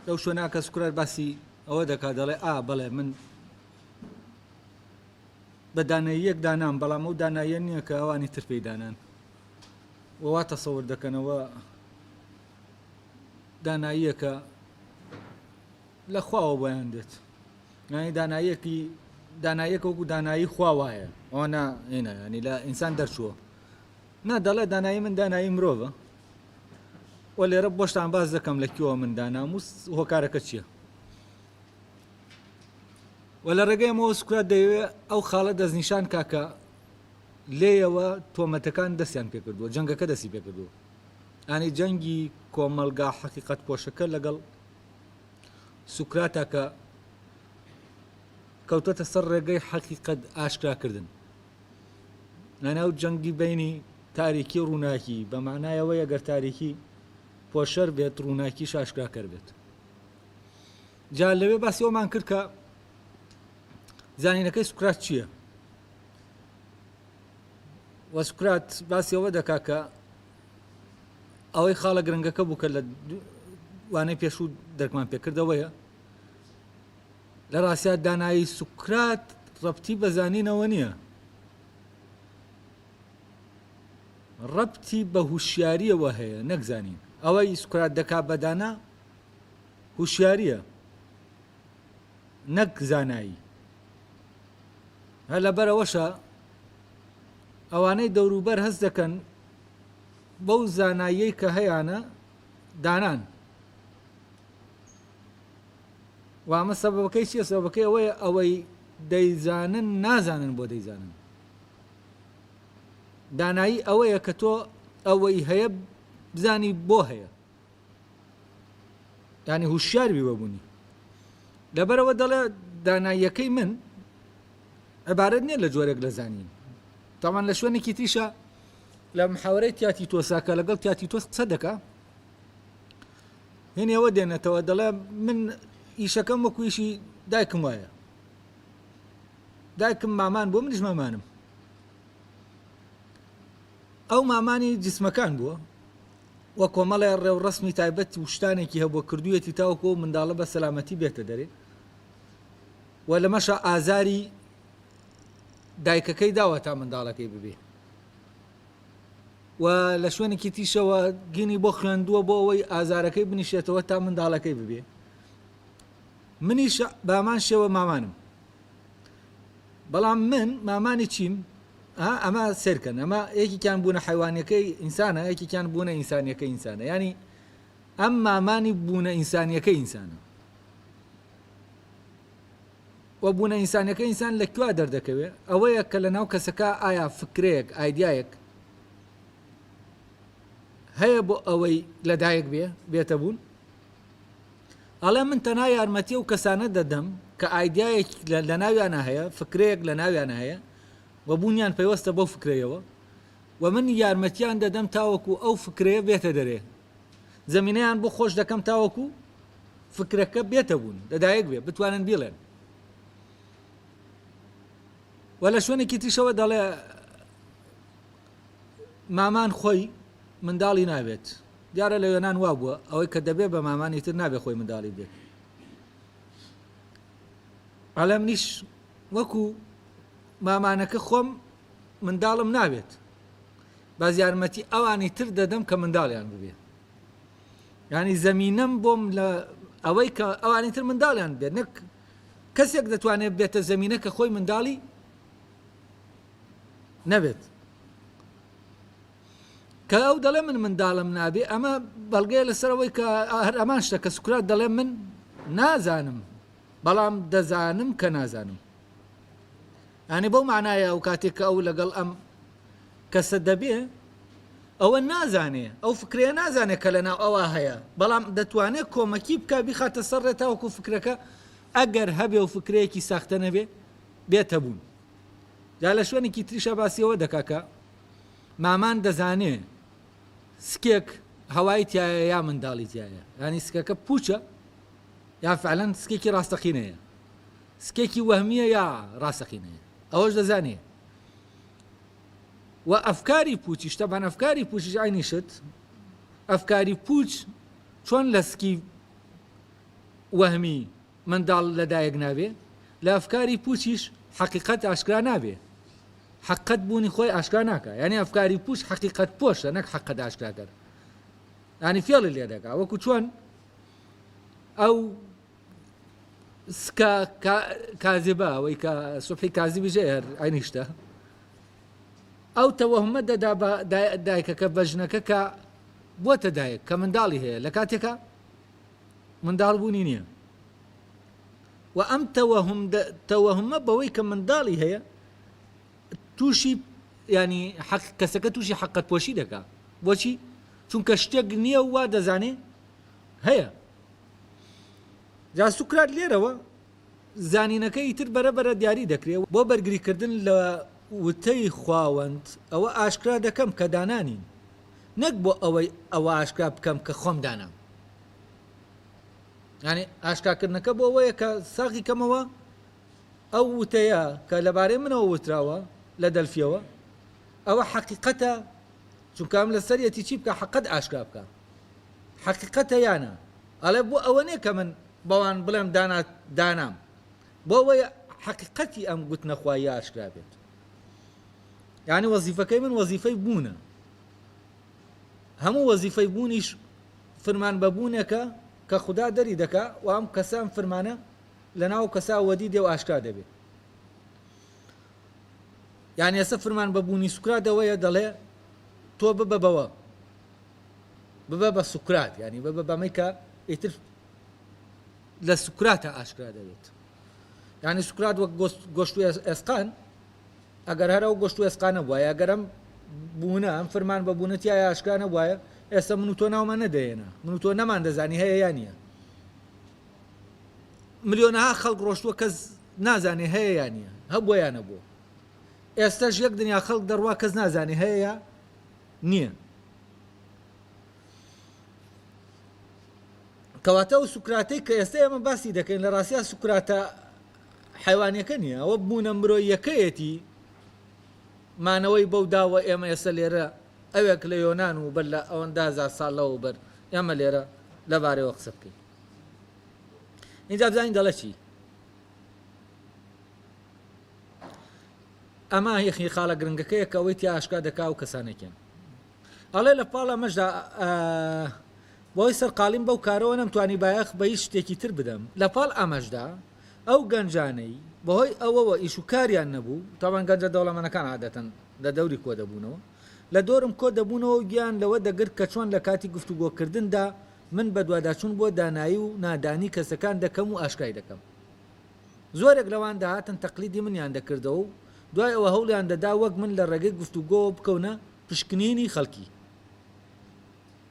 لەو شوێنە کە سوکرات باسی ئەوە دەکات دەڵێ ئا بەڵێ من بە داناییەک دانام بەڵام ئەو داناییە نییە کە ئەوانی تر پێی دانان و وا تەسەور دەکەنەوە داناییەکە لە خواوە بۆیان دێت یانی داناییەکی داناییەکە وەکو دانایی خوا وایە ئەوە نا هێنا ینی لە ئینسان دەرچووە نا دەڵێ دانایی من دانایی مرۆڤە و لێرە بۆشتان باس دەکەم لە کوێوە من دانام و هۆکارەکە چییە و لە ڕێگەی ئەمەوە سوکرات دەیەوێت ئەو خاڵە دەستنیشان کا کە لێیەوە تۆمەتەکان دەستیان پێکردووە جەنگەکە دەستی پێکردووە ئەنی جەنگی کۆمەڵگا حەقیقەت پۆشەکە لەگەڵ سوکراتا کە کەوتۆتە سەر ڕێگەی حەقیقەت ئاشکراکردن لەناو جەنگی بینی تاریکی و ڕووناکی بە معنایەوە گەر تاریکی پۆشەر بێت ڕووناکی شاشکراکەر بێت جا لەوێ باسی ئەومان کرد کە زانینەکەی سوکرات چییە وە سوکرات باسی ئەوە دەکا کە ئەوەی خاڵە گرنگەکە بوو کە لە وانەی پێشوو دەرکمان پێکردەوەیە لە ڕاستیا دانایی سوکرات ڕەبتی بە زانینەوە نییە ڕەبتی بە هوشیاریەوە هەیە نەک زانین ئەوەی سوکرات دەکا بەدانا هوشیاریە نەک زانایی هەر لەبەرئەوەشە ئەوانەی دەوروبەر هەست دەکەن بەو زاناییەی کە هەیانە دانان و ئەمە سەبەبەکەی چییە سەبەبەکەی ئەوەیە ئەوەی دەیزانن نازانن بۆ دەیزانن دانایی ئەوەیە کە تۆ ئەوەی هەیە بزانی بۆ هەیە یانی هوشیار بی بە بوونی لەبەرەوە دەڵێ داناییەکەی من عبارەت نییە لە جۆرێک لە زانین تاوان لە شوێنێکی تریشە لە محاورەی تیاتی تۆساکە لەگەڵ تیاتی تۆس قسە دەکا هێنەوە دێنێتەوە دەڵێ من ئیشەکەم وەکو ئیشی دایکم وایە دایکم مامان بۆ منیش مامانم ئەو مامانی جسمەکان بووە و کۆمەڵێ ڕێوڕەسمی تایبەت و شتانێکی هەبووە کردوویەتی تاوەکو ئەو منداڵە بە سەلامەتی بێتە دەرێ و لەمەشا ئازاری دایکەکەی داوە تا منداڵەکەی ببێ و لە شوێنێکی تیشەوە گینی بۆ خوێندووە بۆ ئەوەی ئازارەکەی بنیشێتەوە تا منداڵەکەی ببێ منیش بامان شێوە مامانم بەڵام من مامانی چیم ئا ئەمە سەیرکەن ئەمە یەکێکیان بوونە حیوانیەکەی ئینسانە یەکێکیان بوونە ئینسانیەکەی ئینسانە ینی ئەم مامانی بوونە ئینسانیەکەی ئینسانە و بوونە ئینسانەکە ئینسان لە کوێ دەردەکەوێ ئەوەیە کە لە ناو کەسەکە ئایا فکرەیەک ئایدایەک هەیە بۆ ئەوەی لەدایک بێ بێتە بوون ئەڵێ من تەنها یارمەتی ئەو کەسانە دەدەم کە ئایدیایەک لە ناویانە هەیە، فکرەیەک لە ناویانە هەیە و بوونیان پەیوەستە بەو فکرەیەوە و من یارمەتیان دەدەم تاوەکو ئەو فکرەیە بێتە دەرێ، زەمینەیان بۆ خۆش دەکەم تاوەکو فکرەکە بێتە بوون، لەدایک بێ، بتوانن بیڵێن. و لە شوێنێکی تریشەوە دەڵێ مامان خۆی منداڵی نابێت. دیارە لە یۆنان وا بووە، ئەوەی کە دەبێ بە مامان ئیتر نابێ خۆی منداڵی بێت. ئەڵێ منیش وەکو مامانەکە خۆم منداڵم نابێت، باز یارمەتی ئەوانی تر دەدەم کە منداڵیان ببێ. یعنی زەمینەم بۆم لە ئەوەی کە ئەوانی تر منداڵیان بێت نەک کەسێک دەتوانێت بێتە زەمینە کە خۆی منداڵی نەبێت. کە ئەو دەڵێ من منداڵم نابێ ئەمە بەڵگەیە لەسەر ئەوەی کە هەر ئەمان شتە کە سوکرات دەڵێ من نازانم بەڵام دەزانم کە نازانم یعنی بەو معنایە ئەو کاتێک کە ئەو لەگەڵ ئەم کەسە دەبێ ئەوە نازانێ ئەو فکرەیە نازانێ کە لەناو ئەوە هەیە بەڵام دەتوانێت کۆمەکی بکە بیخاتە سەر ڕێ تاوەکو فکرەکە ئەگەر هەبێ و فکرەیەکی ساختە نەبێ بێتە بوون جا لە شوێنێکی تریشا باسی ئەوە دەکا کە مامان دەزانێ سکێک هەوای تایە یا منداڵی تایە ینی سکەکە پوچە یا فعلەن سکێکی ڕاستەقینەیە سکێکی وەهمیە یا ڕاستەقینەیە ئەوەش دەزانێ و ئەفکاری پوچیش تەبان ئەفکاری پوچیش عینی شت ئەفکاری پوچ چۆن لە سکی وەهمی منداڵ لەدایک نابێ، لە ئەفکاری پووچیش حەقیقەت ئاشکرا نابێ. حەققەت بوونی خۆی ئاشکرا ناکا. یانی ئەفکاری پووچ حەقیقەت پۆشە نەک حەققەت ئاشکراکەر. یانی فێڵی لێ دەکا. وەکو چۆن ئەو سکە کازبە ئەوەی کە سوبحی کازبیش هەر عەینی شتە ئەو تەوەهمە دەدا بە دایکەکە بە ژنەکە کە بۆتە دایک کە منداڵی هەیە لە کاتێکە منداڵ بوونی نییە و ئەم تەوەهم تەوەهمە بەوەی کە منداڵی هەیە تووشی ینی حەق کەسەکە تووشی حەقەت پۆشی دەکا بۆچی چونکە شتێک نییە و وا دەزانێ هەیە جا سوکرات لێرەوە زانینەکە ئیتر بەرە بەرە دیاری دەکرێ بۆ بەرگریکردن لە وتەی خواوەند ئەوە ئاشکرا دەکەم کە دانا نیم نەک بۆ ئەوەی ئەوە ئاشکرا بکەم کە خۆم دانام. یانی ئاشکراکردنەکە بۆ ئەوەیە کە ساغی کەمەوە ئەو وتەیە کە لەبارەی منەوە وتراوە لە دەلفیەوە ئەوە حەقیقەتە چونکە ئەم لەسەریەتی چی بکە حەقەت ئاشکرا بکە حەقیقەتە یانە ئەڵێ بۆ ئەوە نییە کە من بەوان بڵێم دانا دانام بۆ ئەوەیە حەقیقەتی ئەم گوتنە خواییە ئاشکرا بێت یعنی وەزیفەکەی من وەزیفەی بوونە هەموو وەزیفەی بوونیش فرمان بە بوونێکە کە خودا دەری دەکا و ئەم کەسە ئەم فرمانە لە ناو کەسا وەدی دێ و ئاشکرا دەبێ. یانی ئێستا فرمان بە بوونی سوکرات ئەوەیە دەڵێ تۆ ببە بەوە ببە بە سوکرات یانی ببە بەمەی کە ئیتر لە سوکراتە ئاشکرا دەبێت یانی سوکرات وەک گۆشت و ئێسقان ئەگەر هەر ئەو گۆشت و ئێسقانە بوایە، ئەگەر ئەم بوونە، ئەم فرمان بە بوونە تیایا ئاشکرا نەبوایە، ئێستا من و تۆ ناومان نەدەهێنا، من و تۆ نەماندەزانی هەیە یا نییە. ملیۆنەها خەڵک ڕۆشتووە کەس نازانێ هەیە یا نییە، هەبووە یا نەبووە. ئێستاش یەک دنیا خەڵک دەڕوا کەس نازانێ هەیە یا نییە. کەواتە ئەو سوکراتەی کە ئێستا ئێمە باسی دەکەین لە ڕاستیا سوکراتە حەیوانیەکە نیە ئەوە بوونە مرۆییەکەیەتی مانەوەی بەو داوە ئێمە ئێستا لێرە ئەوێک لە یۆنان و بەر لە ئەوەندە هەزار ساڵ لەوە بەر ئێمە لێرە لەبارەیەوە قسە بکەین اینجا بزانین دەڵێ چی ئەمە یەخی خاڵە گرنگەکەیە کە ئەوەی تیا ئاشکرا دەکا و کەسانێکیان ئەڵێ لە پاڵ ئەمەشدا بەهۆی سەرقاڵیم بەو کارەوە نەمتوانی بایەخ بە هیچ شتێکی تر بدەم. لە پاڵ ئەمەشدا ئەو گەنجانەی بەهۆی ئەوەوە ئیش و کاریان نەبوو، تەبعەن گەنجە دەوڵەمەنەکان عادەتەن لە دەوری کۆ دەبوونەوە، لە دۆرم کۆ دەبوونەوە و گوێیان لەوە دەگرت کە چۆن لە کاتی گفتوگۆکردندا من بەدواداچوون بۆ دانایی و نادانی کەسەکان دەکەم و ئاشکرای دەکەم. زۆرێک لەوان دەهاتن تەقلیدی منیان دەکردەوە و دوای ئەوە هەوڵیان دەدا وەک من لە ڕێگەی گفتوگۆوە بکەونە پشکنینی خەڵکی.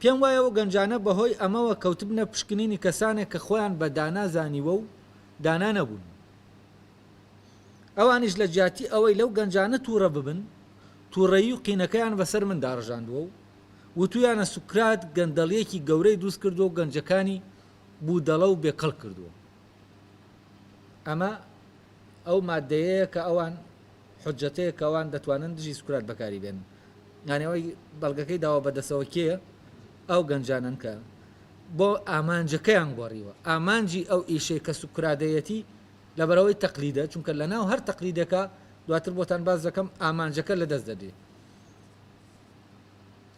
پێم وایە ئەو گەنجانە بەهۆی ئەمەوە کەوتبنە پشکنینی کەسانێک کە خۆیان بە دانا زانیوە و دانا نەبوون. ئەوانیش لە جیاتی ئەوەی لەو گەنجانە تووڕە ببن، تووڕەیی و قینەکەیان بەسەر مندا ڕژاندووە و وتوویانە سوکرات گەندەڵییەکی گەورەی دروست کردووە و گەنجەکانی بوودەڵە و بێکەڵک کردووە. ئەمە ئەو ماددەیەیە کە ئەوان حوجەتەیە کە ئەوان دەتوانن دژی سوکرات بەکاری بێنن. یانی ئەوەی بەڵگەکەی داوە بەدەسەوە کێیە؟ ئەو گەنجانەن کە بۆ ئامانجەکەیان گۆڕیوە. ئامانجی ئەو ئیشەی کە سوکرادەیەتی لەبەرئەوەی تەقلیدە، چونکە لەناو هەر تەقلیدێکا دواتر بۆتان باس دەکەم ئامانجەکە لەدەست دەدرێ.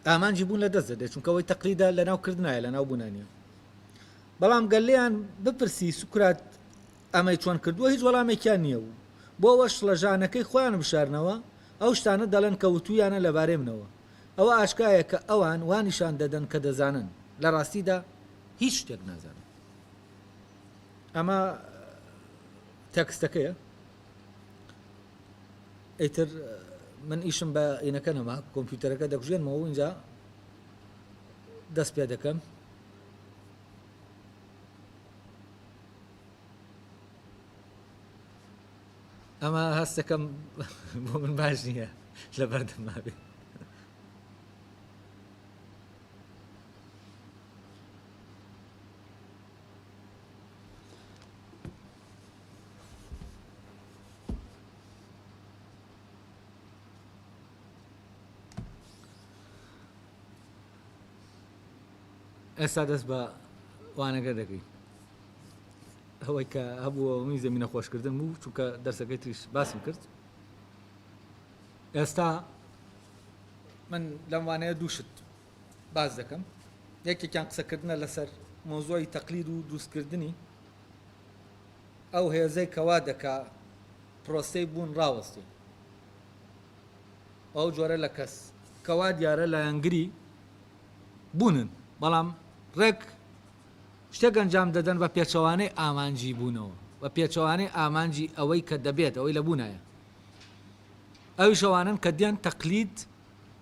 ئامانجی بوون لەدەست دەدرێ چونکە ئەوەی تەقلیدە لەناو کردنایە لەناو بوونا نییە. بەڵام گەر لێیان بپرسی سوکرات ئەمەی چۆن کردووە هیچ وەڵامێکیان نییە و بۆ ئەوەش شڵەژانەکەی خۆیان بشارنەوە ئەو شتانە دەڵێن کە وتوویانە لەبارەی منەوە. ئەوە ئاشکرایە کە ئەوان وا نیشان دەدەن کە دەزانن، لە ڕاستیدا هیچ شتێک نازانن. ئەمە تێکستەکەیە. ئیتر من ئیشم بە ئینەکە نەما، کۆمپیوتەرەکە دەکوژێنمەوە و ئینجا دەست پێ دەکەم. ئەمە هەستەکەم بۆ من باش نییە لە بەردەم مابێ. ئێستا دەست بە وانەکە دەکەین. ئەوەی کە هەبوو ئەوەی زەمینە خۆشکردن بوو چونکە دەرسەکەی تریش باسم کرد ئێستا من لەم وانەیە دوو شت باس دەکەم یەکێکیان قسەکردنە لەسەر مۆزۆی تەقلید و دروستکردنی ئەو هێزەی کەوا دەکا پرۆسەی بوون ڕاوەستی ئەو جۆرە لە کەس کەوا دیارە لایەنگری بوونن بەڵام ڕێک شتێک ئەنجام دەدەن بە پێچەوانەی ئامانجی بوونەوە، بە پێچەوانەی ئامانجی ئەوەی کە دەبێت، ئەوەی لە بوونایە. ئەویش ئەوانەن کە دێن تەقلید،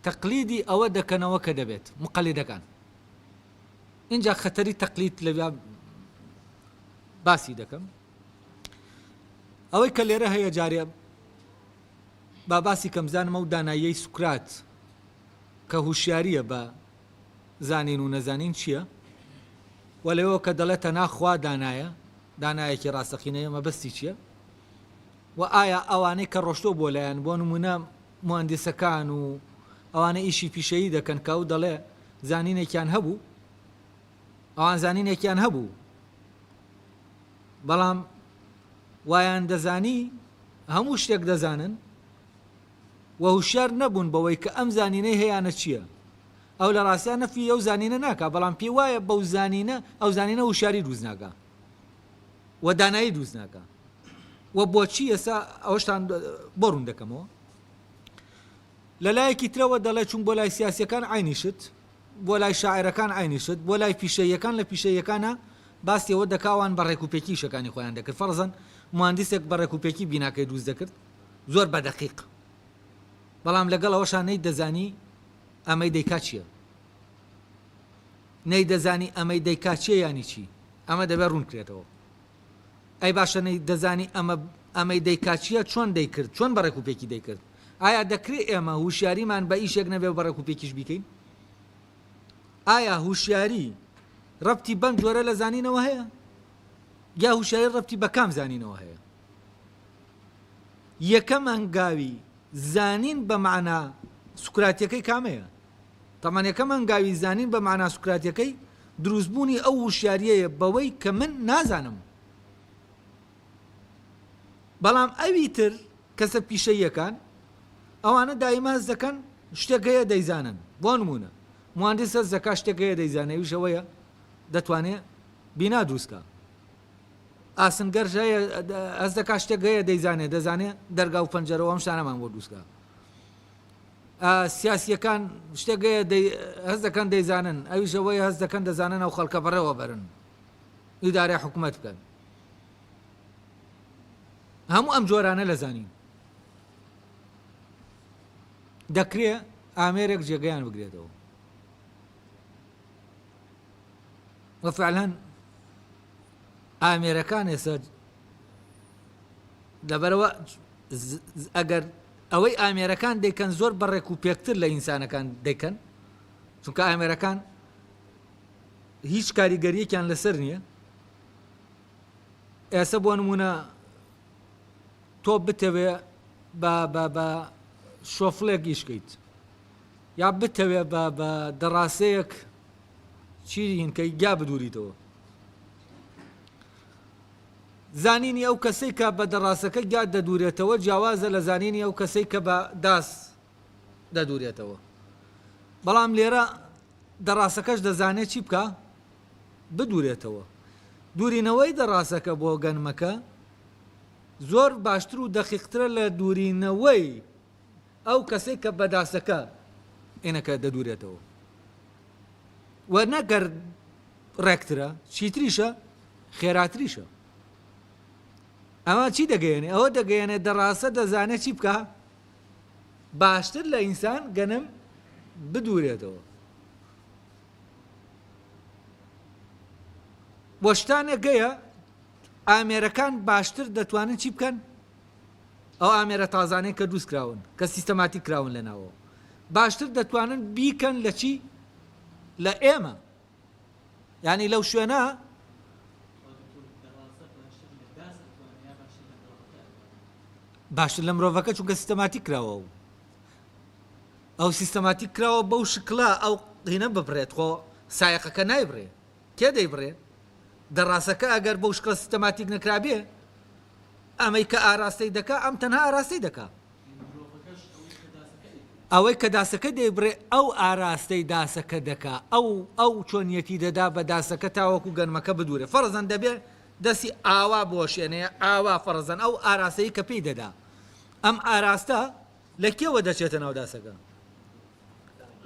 تەقلیدی ئەوە دەکەنەوە کە دەبێت، موقەلیدەکان. ئینجا خەتەری تەقلید لەویا باسی دەکەم. ئەوەی کە لێرە هەیە جارێ با باسی کەم بزانم ئەو داناییەی سوکرات کە هوشیارییە بە زانین و نەزانین چییە؟ وە لەوێوە کە دەڵێت تەنها خوا دانایە، دانایەکی ڕاستەقینەیە مەبەستی چییە؟ وە ئایا ئەوانەی کە ڕۆشتووە بۆ لایان بۆ نموونە موهەندیسەکان و ئەوانەی ئیشی پیشەیی دەکەن کە ئەو دەڵێ زانینێکیان هەبوو ئەوان زانینێکیان هەبوو بەڵام وایان دەزانی هەموو شتێک دەزانن و هوشیار نەبوون بەوەی کە ئەم زانینەی هەیانە چییە. ئەو لە ڕاستیا نەفی ئەو زانینە ناکا، بەڵام پێی وایە بەو زانینە، ئەو زانینە هوشیاری دروست ناکا و دانایی دروست ناکا. و بۆچی ئێستا ئەوەشتان بۆ ڕوون دەکەمەوە. لە لایەکی ترەوە دەڵێ چوون بۆ لای سیاسیەکان عەینی شت، بۆ لای شاعێرەکان عەینی شت، بۆ لای پیشەییەکان لە پیشەییەکانا باسی ئەوە دەکا ئەوان بە ڕێکوپێکی ئیشەکانی خۆیان دەکرد. فەرزەن موهەندیسێک بە ڕێکوپێکی بیناکەی دروست دەکرد، زۆر بە دەقیق بەڵام لەگەڵ ئەوەشا نەیدەزانی ئەمەی دەیکا چیە نەیدەزانی ئەمەی دەیکا چیە یانی چی ئەمە دەبێت ڕوون کرێتەوە ئەی باشە نەیدەزانی ئەمە ئەمەی دەیکا چیە چۆن دەیکرد چۆن بە ڕێکوپێکی دەیکرد ئایا دەکرێ ئێمە هوشیاریمان بە ئیشێک نەبێ و بە ڕێکوپێکیش بیکەین ئایا هوشیاری ڕەبتی بەم جۆرە لە زانینەوە هەیە یا هوشیاری ڕەبتی بە کام زانینەوە هەیە یەکەم هەنگاوی زانین بە مەعنا سوکراتیەکەی کامەیە؟ تەبعەن یەکەم هەنگاوی زانین بە مەعنا سوکراتیەکەی دروستبوونی ئەو وشیاریەیە بەوەی کە من نازانم. بەڵام ئەوی تر کەسە پیشەییەکان ئەوانە دایمە هەست دەکەن شتێک هەیە دەیزانن. بۆ نموونە موهەندیس هەست دەکات شتێک هەیە دەیزانێ ئەویش ئەوەیە دەتوانێ بینا دروست کا. ئاسنگەر هەیە هەست دەکا شتێک هەیە دەیزانێ دەزانێ دەرگا و پەنجەرە و ئەم شتانەمان بۆ دروست کا سیاسیەکان شتێک هەیە هەست دەکەن دەیزانن ئەویش ئەوەیە هەست دەکەن دەزانن ئەو خەڵکە بەڕێوە بەرن ئیدارەی حکوومەت بکەن هەموو ئەم جۆرانە لە زانین دەکرێ ئامێرێک جێگەیان بگرێتەوە وفعلا ئامێرەکان ئێستا لەبەرەوە ئەگەر ئەوەی ئامێرەکان دەیکەن زۆر بەڕێک و پێکتر لە ئینسانەکان دەیکەن چونکە ئامێرەکان هیچ کاریگەریەکیان لەسەر نییە ئێستا بۆ نمونە تۆ بتەوێ بە بە بە شۆفڵێک ئیشکەیت یا بتەوێ بە بە دەڕاسەیەک چی هینکەی گیا بدوریتەوە زانینی ئەو کەسەی کە بە دەڕاسەکە گیا دەدورێتەوە جیاوازە لە زانینی ئەو کەسەی کە بە داس دەدورێتەوە بەڵام لێرە دەڕاسەکەش دەزانێت چی بکە بدورێتەوە دوورینەوەی دەڕاسەکە بۆ گەنمەکە زۆر باشتر و دەقیقترە لە دوورینەوەی ئەو کەسەی کە بە داسەکە ئێنەکە دەدورێتەوە و نەگەر ڕێکترە چیتریشە خێراتریشە ئەمە چی دەگەیەنێ ئەوە دەگەیەنێ دەڕاستە دەزانێت چی بکە باشتر لە ئینسان گەنم بدورێتەوە بۆ شتانێک گەیە ئامێرەکان باشتر دەتوانن چی بکەن ئەو ئامێرە تازانەی کە دروست کراون کە سیستەماتیک کراون لە ناوەوە باشتر دەتوانن بیکەن لە چی لە ئێمە یعنی لەو شوێنە باشتر لە مرۆڤەکە چونکە سیستەماتیک کراوە و ئەو سیستەماتیک کراوە بەو شکڵە ئەو هینە ببرێت خۆ سایەقەکە نایبڕێ کێ دەیبڕێ؟ دەڕاسەکە ئەگەر بەو شکڵە سیستەماتیک نەکرابێ، ئەمەی کە ئاراستەی دەکا، ئەم تەنها ئاراستەی دەکا. ئەوەی کە داسەکە دەیبڕێ، ئەو ئاراستەی داسەکە دەکا، ئەو ئەو چۆنیەتی دەدا بە داسەکە تاوەکو گەنمەکە بدورێ. فەرزەن دەبێ دەستی ئاوا بوەشێنێ، ئاوا فەرزەن ئەو ئاراستەی کە پێی دەدا. ئەم ئاراستە لە کێوە دەچێتە ناو داسەکە؟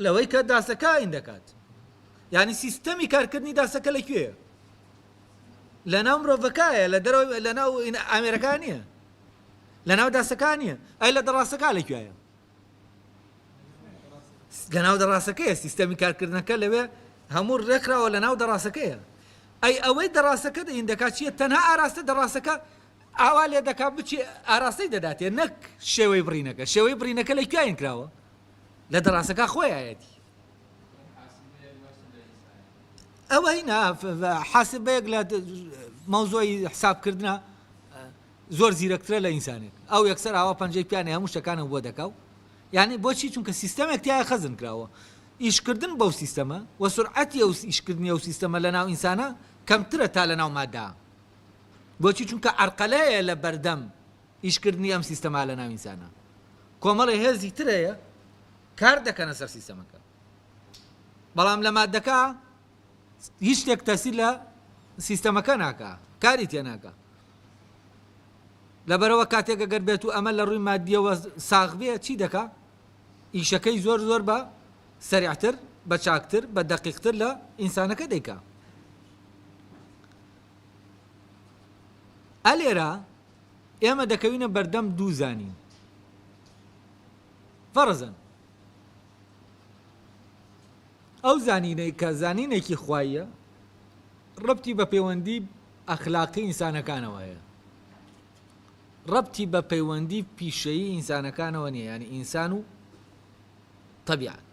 لەوەی کە داسەکە ئاین دەکات. یانی سیستەمی کارکردنی داسەکە لە کوێیە؟ لە ناو مرۆڤەکایە، لە دەرەوەی لە ناو ئامێرەکە نییە. لە ناو داسەکە نییە. ئەی لە دەڕاسەکە لە کوێیە؟ لە ناو دەڕاسەکەیە سیستەمی کارکردنەکە لەوێ هەموو ڕێکخراوە لە ناو دەڕاسەکەیە. ئەی ئەوەی دەڕاسەکە دەین دەکات چییە؟ تەنها ئاراستە دەڕاسەکە ئاوا لێ دەکا بچێ ئاراستەی دەداتێ نەک شێوەی بڕینەکە. شێوەی بڕینەکە لە کوێ کراوە؟ لە دەڕاسەکە خۆیایەتی. ئەوە هینا حاسبەیەک لە مەوزوعی حسابکردنە زۆر زیرەکترە لە ئینسانێک ئەو یەکسەر ئاوا پەنجەی پیانێ هەموو شتەکانە بۆ دەکا و یعنی بۆچی چونکە سیستەمێک تایە خەزن کراوە ئیشکردن بەو سیستەمە و سرعەتی ئەو ئیشکردنی ئەو سیستەمە لە ناو ئینسانە کەمترە تا لە ناو مادە بۆچی چونکە عەرقەلەیە لە بەردەم ئیشکردنی ئەم سیستەما لە ناو ئینسانە کۆمەڵی هێزی تر هەیە کار دەکەنە سەر سیستەمەکە بەڵام لە مادەکە هیچ شتێک تەسیر لە سیستەمەکە ناکا کاری تێ ناکا لەبەرەوە کاتێک ئەگەر بێت و ئەمە لە ڕووی مادیەوە ساغ بێ چی دەکا ئیشەکەی زۆر زۆر بە سەریعتر بە چاکتر بە دەقیقتر لە ئینسانەکە دەیکا ئەلێرە ئێمە دەکەوینە بەردەم دوو زانین فەرزەن ئەو زانینەی کە زانینێکی خواییە ڕەبتی بە پەیوەندی ئەخلاقی ئینسانەکانەوە هەیە ڕەبتی بە پەیوەندی پیشەیی ئینسانەکانەوە نیە یعنی ئینسان و تەبیعەت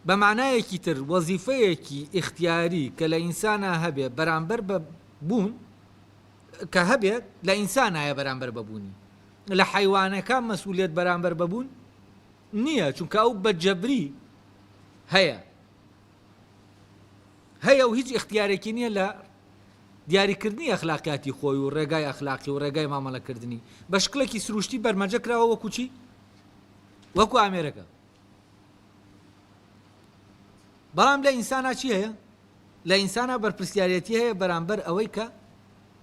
بە معنایەکی تر وەزیفەیەکی ئیختیاری کە لە ئینسانا هەبێ بەرامبەر بە بوون کە هەبێت لە ئینسانایە بەرامبەر بە بوونی لە حەیوانەکان مەسئولیەت بەرامبەر بە بوون نییە چونکە ئەو بە جەبری هەیە هەیە و هیچ ئیختیارێکی نییە لە دیاریکردنی ئەخلاقیاتی خۆی و ڕێگای ئەخلاقی و ڕێگای مامەڵەکردنی بە شکڵێکی سروشتی بەرمەجە کراوە وەکو چی وەکو ئامێرەکە بەڵام لە ئینسانا چی هەیە لە ئینسانا بەرپرسیارەتی هەیە بەرامبەر ئەوەی کە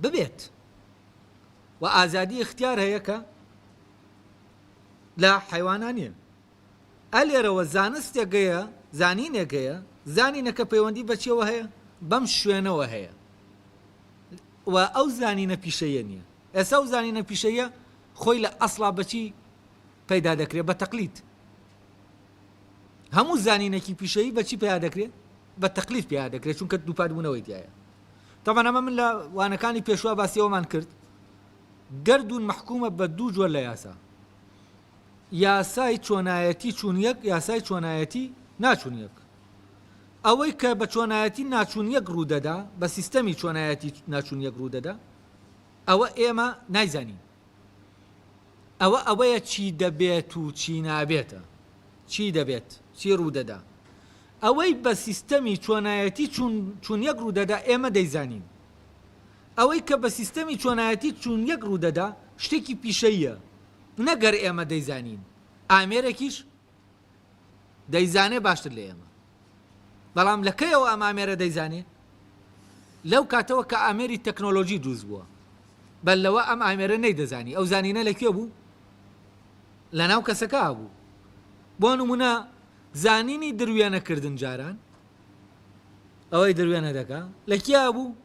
ببێت و ئازادی ئیختیار هەیە کە لە حەیوانا نییە. ئە لێرەوە زانستێک هەیە، زانینێک هەیە، زانینەکە پەیوەندی بە چیەوە هەیە؟ بەم شوێنەوە هەیە و ئەو زانینە پیشەییە نییە. ئێستا ئەو زانینە پیشەییە خۆی لە ئەسڵا بە چی پەیدا دەکرێت؟ بە تەقلید. هەموو زانینێکی پیشەیی بە چی پەیا دەکرێت؟ بە تەقلید پەیا دەکرێت چونکە دووپاتبوونەوەی تیایە. تەبعەن ئەمە من لە وانەکانی پێشوە باسی ئەوەمان کرد گەردوون مەحکومە بە دوو جۆر لە یاسا یاسای چۆنایەتی چوون یەک یاسای چۆنایەتی ناچوون یەک ئەوەی کە بە چۆنایەتی ناچوون یەک ڕوودەدا بە سیستەمی چۆنایەتی ناچوون یەک ڕوودەدا ئەوە ئێمە نایزانین ئەوە ئەوەیە چی دەبێت و چی نابێتە چی دەبێت چی ڕوودەدا ئەوەی بە سیستەمی چۆنایەتی چوون چوون یەک ڕوودەدا ئێمە دەیزانین ئەوەی کە بە سیستەمی چۆنایەتی چوون یەک ڕوودەدا شتێکی پیشەییە نەک گەر ئێمە دەیزانین ئامێرێکیش دەیزانێ باشتر لە ئێمە بەڵام لە کەیەوە ئەم ئامێرە دەیزانێ لەو کاتەوە کە ئامێری تەکنۆلۆژی دروست بووە بەر لەوە ئەم ئامێرە نەیدەزانی ئەو زانینە لە کوێ بوو لە ناو کەسەکە بوو بۆ نمونە زانینی دروێنە کردن جاران ئەوەی دروێنە دەکا لە کیا بوو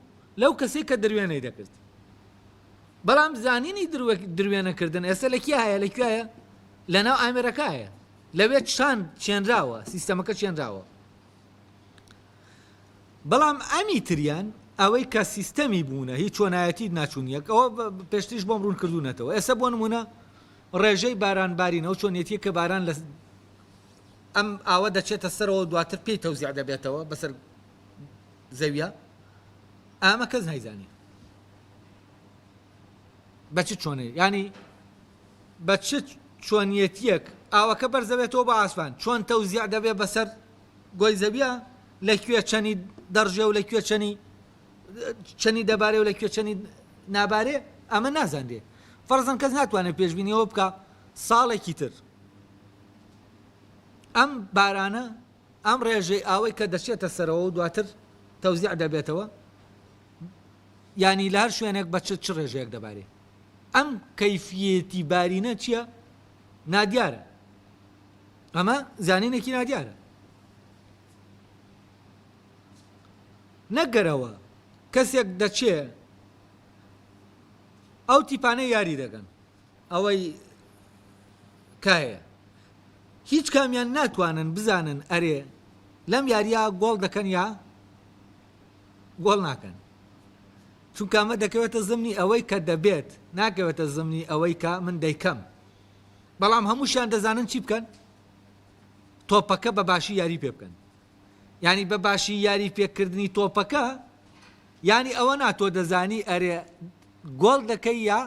لەو کەسەی کە دروێنەی دەکرد بەڵام زانینی دروێنە کردن ئێستا لە کیا هەیە لە کوێیە لە ناو ئامێرەکە هەیە لەوێ چان چێنراوە سیستەمەکە چێنراوە بەڵام ئەمی تریان ئەوەی کە سیستەمی بوونە هی چۆنایەتی ناچوونیەک ئەوە پێشتریش بۆم ڕوون کردوونەتەوە ئێستا بۆ نمونە ڕێژەی باران بارینەوە چۆنیەتیە کە باران لە ئەم ئاوە دەچێتە سەرەوە دواتر پێی تەوزیع دەبێتەوە بەسەر زەویە ئامە کەس نایزانێ بە چ چۆنێ ینی بە چ چۆنیەتیەک ئاوەکە بەرزەبێتەوە بە ئاسمان چۆن تەوزیع دەبێ بەسەر گۆی زەویە لە کوێ چەنی دەڕژێ و لە کوێ چەنی. چەنی دەبارێ و لە کوێ چەنی نابارێ ئەمە نازانرێ. فەرزەن کەس ناتوانێت پێشبینی ئەوە بکا ساڵێکی تر ئەم بارانە ئەم ڕێژەی ئاوەی کە دەچێتە سەرەوە و دواتر تەوزیع دەبێتەوە یانی لە هەر شوێنێک بە چ ڕێژەیەک دەبارێ ئەم کەیفیەتی بارینە چییە؟ نادیارە. ئەمە زانینێکی نادیارە. نەگەرەوە کەسێک دەچێ ئەو تیپانەی یاری دەکەن ئەوەی کایە هیچ کامیان ناتوانن بزانن ئەرێ لەم یاریە گۆڵ دەکەن یا گۆڵ ناکەن چونکە ئەمە دەکەوێتە زمنی ئەوەی کە دەبێت ناکەوێتە زمنی ئەوەی کە من دەیکەم بەڵام هەمووشیان دەزانن چی بکەن تۆپەکە بە باشی یاری پێ بکەن یانی بە باشی یاری پێکردنی تۆپەکە یانی ئەوە نا تۆ دەزانی ئەرێ گۆڵ دەکەی یا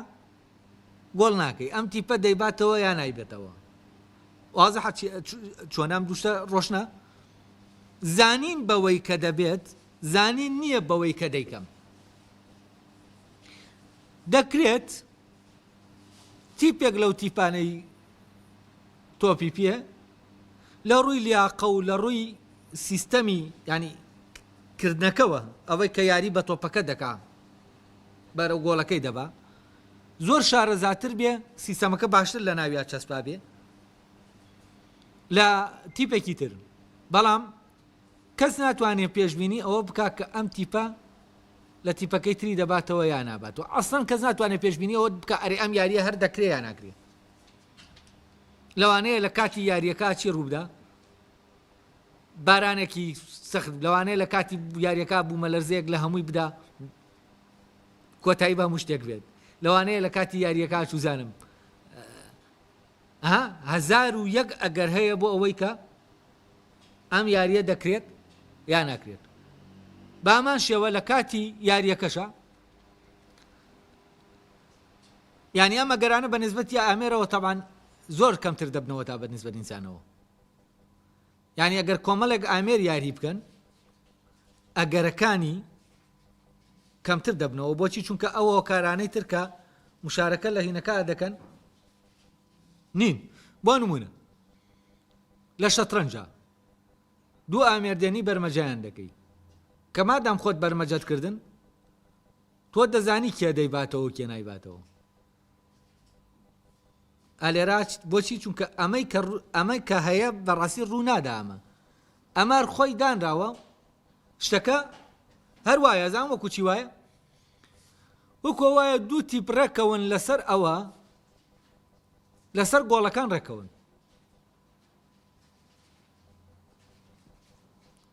گۆڵ ناکەی ئەم تیپە دەیباتەوە یا نایبێتەوە وازحە چۆن ئەم دوشتە ڕۆشنە زانین بەوەی کە دەبێت زانین نییە بەوەی کە دەیکەم دەکرێت تیپێک لەو تیپانەی تۆپی پێ لە ڕووی لیاقە و لە ڕووی سیستەمی یانی کردنەکەوە ئەوەی کە یاری بە تۆپەکە دەکا بەرەو گۆڵەکەی دەبا زۆر شارەزاتر بێ سیستەمەکە باشتر لە ناویا چەسپا بێ لە تیپێکی تر بەڵام کەس ناتوانێت پێشبینی ئەوە بکا کە ئەم تیپە لە تیپەکەی تری دەباتەوە یا ناباتەوە ئەسڵەن کەس ناتوانێت پێشبینی ئەوە بکا ئەرێ ئەم یاریە هەر دەکرێ یا ناکرێ لەوانەیە لە کاتی یاریەکە چی ڕووبدا بارانێکی سەخت لەوانەیە لە کاتی یاریەکە بوومەلەرزەیەک لە هەمووی بدا کۆتایی بە هەموو شتێک بێت لەوانەیە لە کاتی یاریەکە چوزانم 1001 ئەگەر هەیە بۆ ئەوەی کە ئەم یاریە دەکرێت یا ناکرێت بامان شێوە لە کاتی یاریەکەشە یانی ئەم ئەگەرانە بە نسبەت یا ئامێرەوە تەبعەن زۆر کەمتر دەبنەوە تا بە نسبەت ئینسانەوە یانی ئەگەر کۆمەڵێک ئامێر یاری بکەن ئەگەرەکانی کەمتر دەبنەوە بۆچی چونکە ئەو هۆکارانەی ترکە مشارەکە لە هینەکە دەکەن نین بۆ نمونە لە شەترەنجا دوو ئامێر دێنی بەرمەجایان دەکەی کە مادام خۆت بەرمەجەت کردن تۆ دەزانی کێ دەیباتەوە و کێ نایباتەوە ئالێرا بۆچی چونکە ئەمەی کە ئەمە کە هەیە بەڕاستی ڕوو نادا ئەمە ئەمار خۆی دانراوە شتەکە هەر وایە زان وەکو چی وایە وەکو وایە دوو تیپ ڕێکەون لەسەر ئەوە لەسەر گۆڵەکان ڕێکەون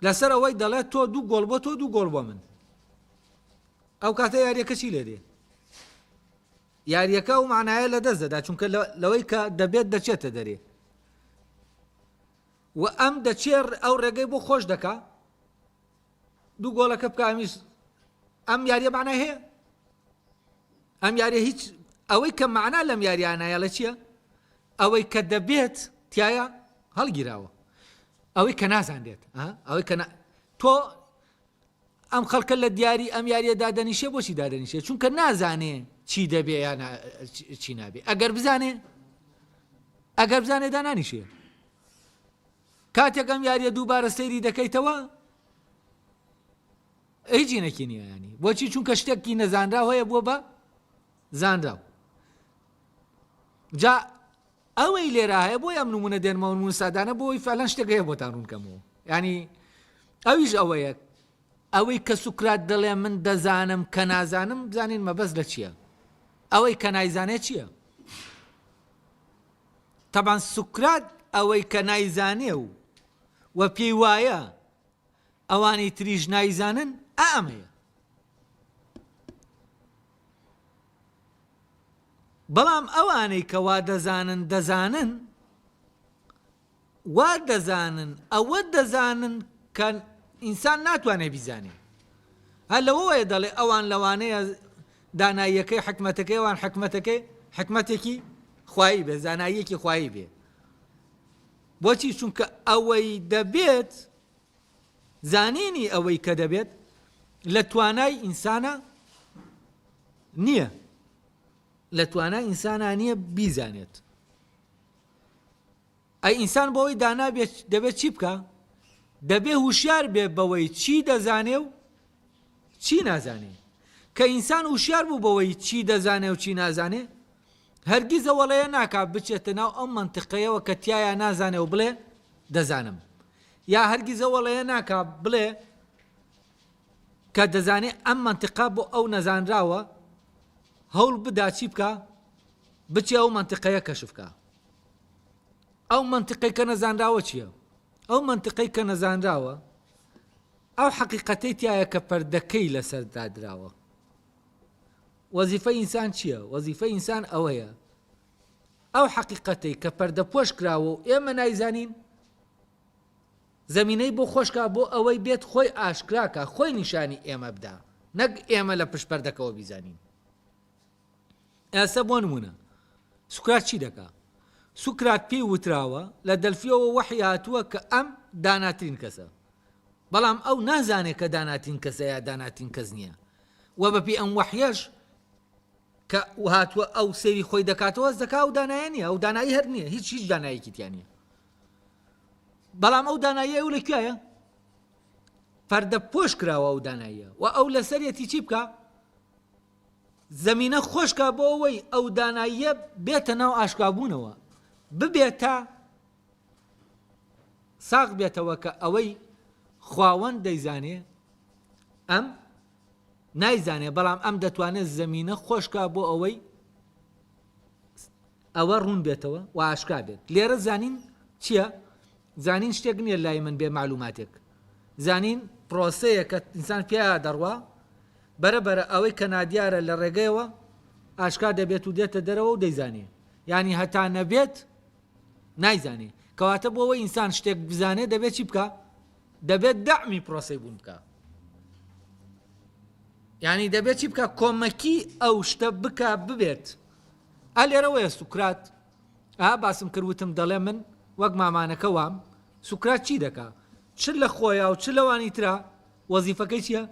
لەسەر ئەوەی دەڵێت تۆ دوو گۆڵ بۆ تۆ دوو گۆڵ بۆ من ئەو کاتە یاریەکە چی لێ دێ یاریەکە و معناە لە دەست دەدا چونکە لەوەی کە دەبێت دەچێتە دەرێ و ئەم دەچێ ئەو ڕێگەی بۆ خۆش دەکا دوو گۆڵەکە بکە ئەمیش ئەم یاریە معنای هەیە ئەم یاریە هیچ ئەوەی کە معنا لەم یاریانایە لە چییە ئەوەی کە دەبێت تایە هەڵگیراوە ئەوەی کە نازانرێت ئەوەی کە تۆ ئەم خەڵکە لە دیاری ئەم یاریە دادەنیشێ بۆچی دادەنیشێ چونکە نازانێ چی دەبێ یان چی نابێ ئەگەر بزانێ ئەگەر بزانێ دانانیشێ کاتێک ئەم یاریە دووبارە سەیری دەکەیتەوە هیچی نەکی نییە ینی بۆچی چونکە شتێکی نەزانراو هەیە بووە بە زانراو جا ئەوەی لێرە هەیە بۆی ئەم نمونە دێنمەوە نمونە سادانە بۆی فعلەن شتێک هەیە بۆتان ڕوونکەمەوە ینی ئەویش ئەوەیە ئەوەی کە سوکرات دەڵێ من دەزانم کە نازانم بزانین مەبەست لە چییە ئەوەی کە نایزانێت چییە تەبان سوکرات ئەوەی کە نایزانێ و و پێی وایە ئەوانی تریش نایزانن ئەمەیە بەڵام ئەوانەی کە وا دەزانن دەزانن وا دەزانن ئەوە دەزانن کە ئینسان ناتوانێت بیزانێ هەر لەوەیە دەڵێ ئەوان لەوانەیە داناییەکەی حکمەتەکەی ئەوان حکمەتەکەی حکمەتێکی خوایی بێ زاناییەکی خوایی بێ بۆچی چونکە ئەوەی دەبێت زانینی ئەوەی کە دەبێت. لە توانای ئینسانە نییە لە توانای ئینسانا نییە بیزانێت. ئەی ئینسان بۆ ئەوەی دانا بێت دەبێت چی بکا؟ دەبێ هوشیار بێ بەوەی چی دەزانێ و چی نازانێ. کە ئینسان هوشیار بوو بەوەی چی دەزانێ و چی نازانێ، هەرگیز ئەوەڵەیە ناکا بچێتە ناو ئەو مەنتقەیەوە کە تیایا نازانێ و بڵێ دەزانم. یا هەرگیز ئەوەڵەیە ناکا بڵێ کە دەزانێ ئەم مەنتقە بۆ ئەو نەزانراوە هەوڵ بدا چی بکا؟ بچێ ئەو مەنتقەیە کەشف کا. ئەو مەنتقەی کە نەزانراوە چییە؟ ئەو مەنتقەی کە نەزانراوە ئەو حەقیقەتەی تیایە کە پەردەکەی لەسەر دادراوە. وەزیفەی ئینسان چییە؟ وەزیفەی ئینسان ئەوەیە ئەو حەقیقەتەی کە پەردەپۆش کراوە و ئێمە نایزانین زەمینەی بۆ خۆشکا بۆ ئەوەی بێت خۆی ئاشکراکە خۆی نیشانی ئێمە بدا نەک ئێمە لە پشت پەردەکەوە بیزانین. ئێستا بۆ نمونە سوکرات چی دەکا؟ سوکرات پێی وتراوە لە دەلفیەوە وەحی هاتووە کە ئەم داناترین کەسە بەڵام ئەو نازانێت کە داناترین کەسە یا داناترین کەس نییە و بەپی ئەم وەحیەش کە هاتووە ئەو سەیری خۆی دەکاتەوە دەکا ئەو دانایە نییە ئەو دانایی هەر نییە هیچ هیچ دانایەکی تیا نییە بەڵام ئەو داناییە ئەو لە کوێیە پەردە پۆش کراوە ئەو داناییە و ئەو لەسەرەتی چی بکە زەمینە خۆشکا بۆ ئەوەی ئەو داناییە بێتە ناو ئاشکرابوونەوە، ببێتە ساغ بێتەوە کە ئەوەی خواوەند دەیزانێ ئەم نایزانێ، بەڵام ئەم دەتوانێت زەمینە خۆشکا بۆ ئەوەی ئەوە ڕوون بێتەوە و ئاشکرا بێت. لێرە زانین چییە؟ زانین شتێک نییە لای من بێ مەعلوماتێک. زانین پرۆسەیە کە ئینسان پیایا دەڕوا، بەرە بەرە ئەوەی کە نادیارە لە ڕێگەیەوە ئاشکرا دەبێت و دێتە دەرەوە و دەیزانێ. یانی هەتا نەبێت نایزانێ. کەواتە بۆ ئەوەی ئینسان شتێک بزانێ دەبێت چی بکا؟ دەبێت دەعمی پرۆسەی بوون بکا. یانی دەبێت چی بکا؟ کۆمەکی ئەو شتە بکا ببێت. ئا لێرەوەیە سوکرات ئا باسم کرد وتم دەڵێ من وەک مامانەکە وام سوکرات چی دەکا چ لە خۆیا و چ لەوانی ترا وەزیفەکەی چییە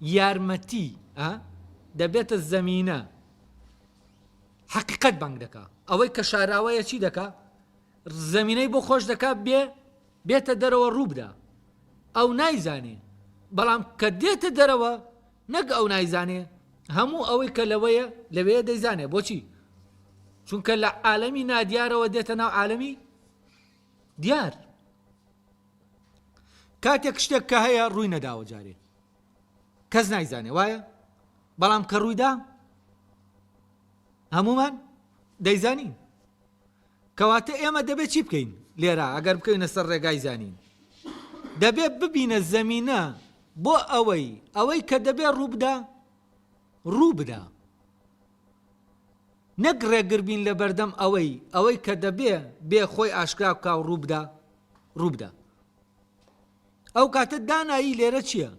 یارمەتی ئا دەبێتە زەمینە حەقیقەت بانگ دەکا ئەوەی کە شاراوەیە چی دەکا زەمینەی بۆ خۆش دەکا بێ بێتە دەرەوە ڕووبدا ئەو نایزانێ بەڵام کە دێتە دەرەوە نەک ئەو نایزانێ هەموو ئەوەی کە لەوەیە لەوەیە دەیزانێ بۆچی چونکە لە عالەمی نادیارەوە دێتە ناو عالەمی دیار کاتێک شتێک کە هەیە ڕووی نەداوە جارێ کەس نایزانێ وایە بەڵام کە ڕوویدا هەمومان دەیزانین کەواتە ئێمە دەبێت چی بکەین لێرە ئەگەر بکەوینە سەر ڕێگای زانین؟ دەبێت ببینە زەمینە بۆ ئەوەی ئەوەی کە دەبێت ڕووبدا ڕووبدا نەک ڕێگر بین لە بەردەم ئەوەی ئەوەی کە دەبێ بێ خۆی ئاشکرا بکا و ڕووبدا ڕووبدا ئەو کاتە دانایی لێرە چییە؟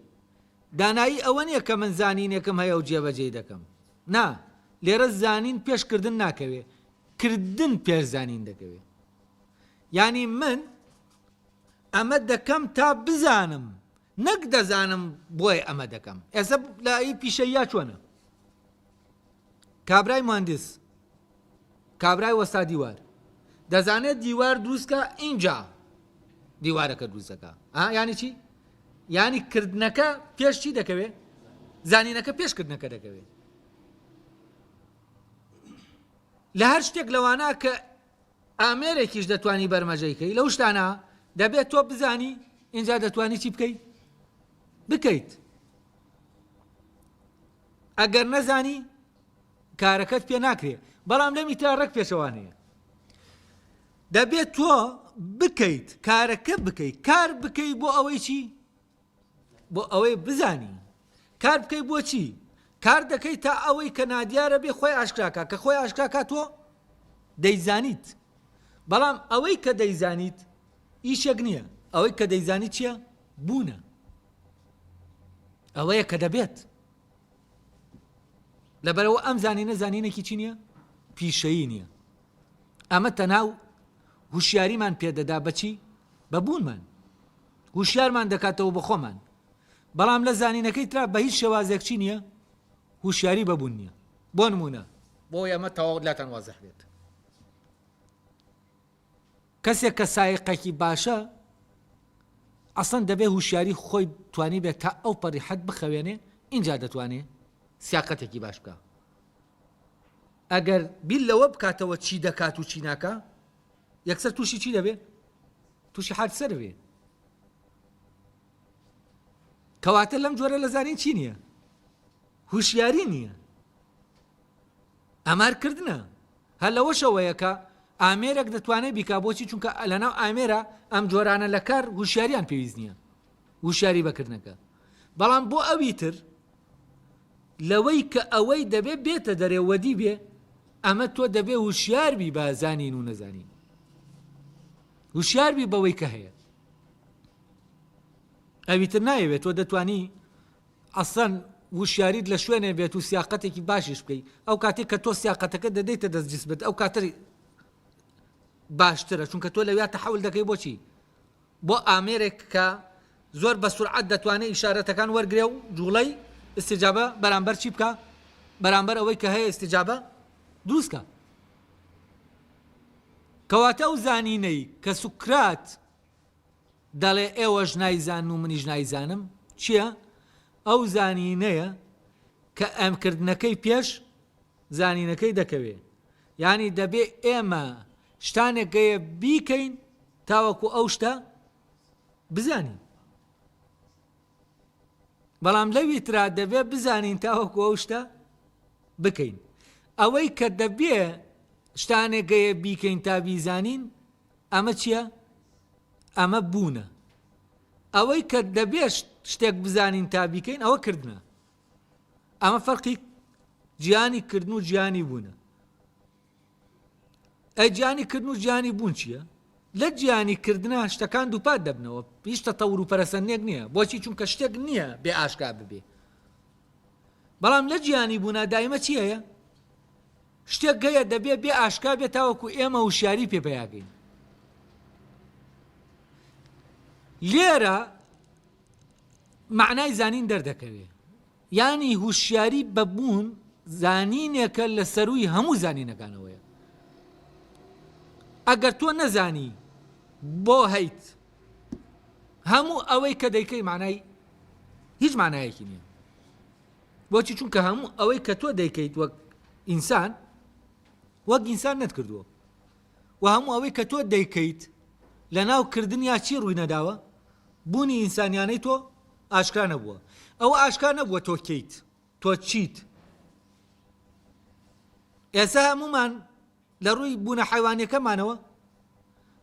دانایی ئەوە نییە کە من زانینێکم هەیە و جێبەجێی دەکەم نا لێرە زانین پێش کردن ناکەوێ کردن پێش زانین دەکەوێ یانی من ئەمە دەکەم تا بزانم نەک دەزانم بۆیە ئەمە دەکەم ئێستا لە ئی پیشەییا چۆنە کابرای مهندس کابرای وەستا دیوار دەزانێت دیوار دروستکە ئینجا دیوارەکە دروستەکە ینی چی ینی کردنەکە پێش چی دەکەوێت زانینەکە پێشکردنەکە دەکەوێت لە هەر شتێک لەوانە کە ئامێرێکیش دەتوانی بەرمەجەی کەی لەو شتانە دەبێت تۆ بزانی اینجا دەتوانی چی بکەی بکەیت ئەگەر نەزانی کارەکەت پێ ناکرێ بەڵام لەمی ترا ڕێک پێچەوانەیە دەبێت تۆ بکەیت کارەکە بکەیت کار بکەیت بۆ ئەوەی چی بۆ ئەوەی بزانی کار بکەی بۆچی کار دەکەی تا ئەوەی کە نادیارە بێ خۆی ئاشکراکە کە خۆی ئاشکراکە تۆ دەیزانیت بەڵام ئەوەی کە دەیزانیت ئیشێک نییە ئەوەی کە دەیزانی چییە بوونە ئەوەیە کە دەبێت لەبەرەوە ئەم زانینە زانینێکی چی نییە پیشەیی نییە ئەمە تەناو هوشیاریمان پێدەدا بەچی بە بوونمان هوشیارمان دەکاتەوە بە خۆمان. بەڵام لە زانینەکەی ترا بە هیچ شێوازێک چی نییە؟ هوشیاری بە بوون نییە. بۆ نموونە. بۆ ئەوەی ئەمە تەواو لاتان وازح بێت. کەسێک کە سایقێکی باشە ئەسڵەن دەبێ هوشیاری خۆی توانیبێت تا ئەو پەڕی حەد بخەوێنێ ئینجا دەتوانێ سیاقەتێکی باش بکا. ئەگەر بیر لەوە بکاتەوە چی دەکات و چی ناکا یەکسەر تووشی چی دەبێ؟ تووشی حادسە دەبێ. کەواتە لەم جۆرە لە زانین چی نییە؟ هوشیاری نییە. ئامار کردنە. هەر لەوەشەوەیە کە ئامێرێک دەتوانێت بیکا بۆچی چونکە لەناو ئامێرە ئەم جۆرانە لە کار هوشیاریان پێویست نییە هوشیاری بەکردنەکە بەڵام بۆ ئەوی تر لەوەی کە ئەوەی دەبێ بێتە دەرێ وەدی بێ ئەمە تۆ دەبێ هوشیار بی بە زانین و نەزانین هوشیار بی بەوەی کە هەیە ئەوی تر نایەوێت تۆ دەتوانی ئەسڵەن وشیاریت لە شوێنێ بێت و سیاقەتێکی باشیش بکەی ئەو کاتێک کە تۆ سیاقەتەکە دەدەیتە دەست جسمت ئەو کاتە باشترە چونکە تۆ لەویا تەحول دەکەی بۆچی بۆ ئامێرێک کە زۆر بە سورعەت دەتوانێت ئیشارەتەکان وەرگێ و جوڵەی استجابە بەرامبەر چی بکە بەرامبەر ئەوەی کە هەیە استجابە دروستکە کەواتە ئەو زانینەی کە سوکرات دەڵێ ئێوەش نایزانن و منیش نایزانم چیە؟ ئەو زانینەیە کە ئەم کردنەکەی پێش زانینەکەی دەکەوێ. یانی دەبێ ئێمە شتانێک هەیە بیکەین تاوەکو ئەو شتە بزانین. بەڵام لەوی ترا دەبێ بزانین تاوەکو ئەو شتە بکەین. ئەوەی کە دەبێ شتانێک هەیە بیکەین تا بیزانین ئەمە چیە؟ ئەمە بوونە. ئەوەی کە دەبێ شتێک بزانین تا بیکەین ئەوە کردنە. ئەمە فەرقی جیانی کردن و جیانی بوونە. ئەی جیانی کردن و جیانی بوون چییە؟ لە جیانی کردنا شتەکان دووپات دەبنەوە هیچ تەتەور و پەرەسەندنێک نییە بۆچی چونکە شتێک نییە بێ ئاشکا ببێ بەڵام لە جیانی بوونا دایمە چی هەیە؟ شتێک هەیە دەبێ بێ ئاشکا بێت تاوەکو ئێمە وشیاری پێ پیاکەین لێرە معنای زانین دەردەکەوێ یانی هوشیاری بە بوون زانینێکە لە سەروی هەموو زانینەکانەوەیە ئەگەر تۆ نەزانی بۆ هەیت هەموو ئەوەی کە دەیکەی معنای هیچ معنایەکی نییە بۆچی چونکە هەموو ئەوەی کە تۆ دەیکەیت وەک ئینسان وەک ئینسان نەتکردووە و هەموو ئەوەی کە تۆ دەیکەیت لە ناو کردنیا چی ڕووی نەداوە بوونی ئینسانیانەی تۆ ئاشکرا نەبووە ئەوە ئاشکرا نەبووە تۆ کێیت تۆ چیت ئێستا هەمومان لە ڕووی بوونە حیوانیەکەمانەوە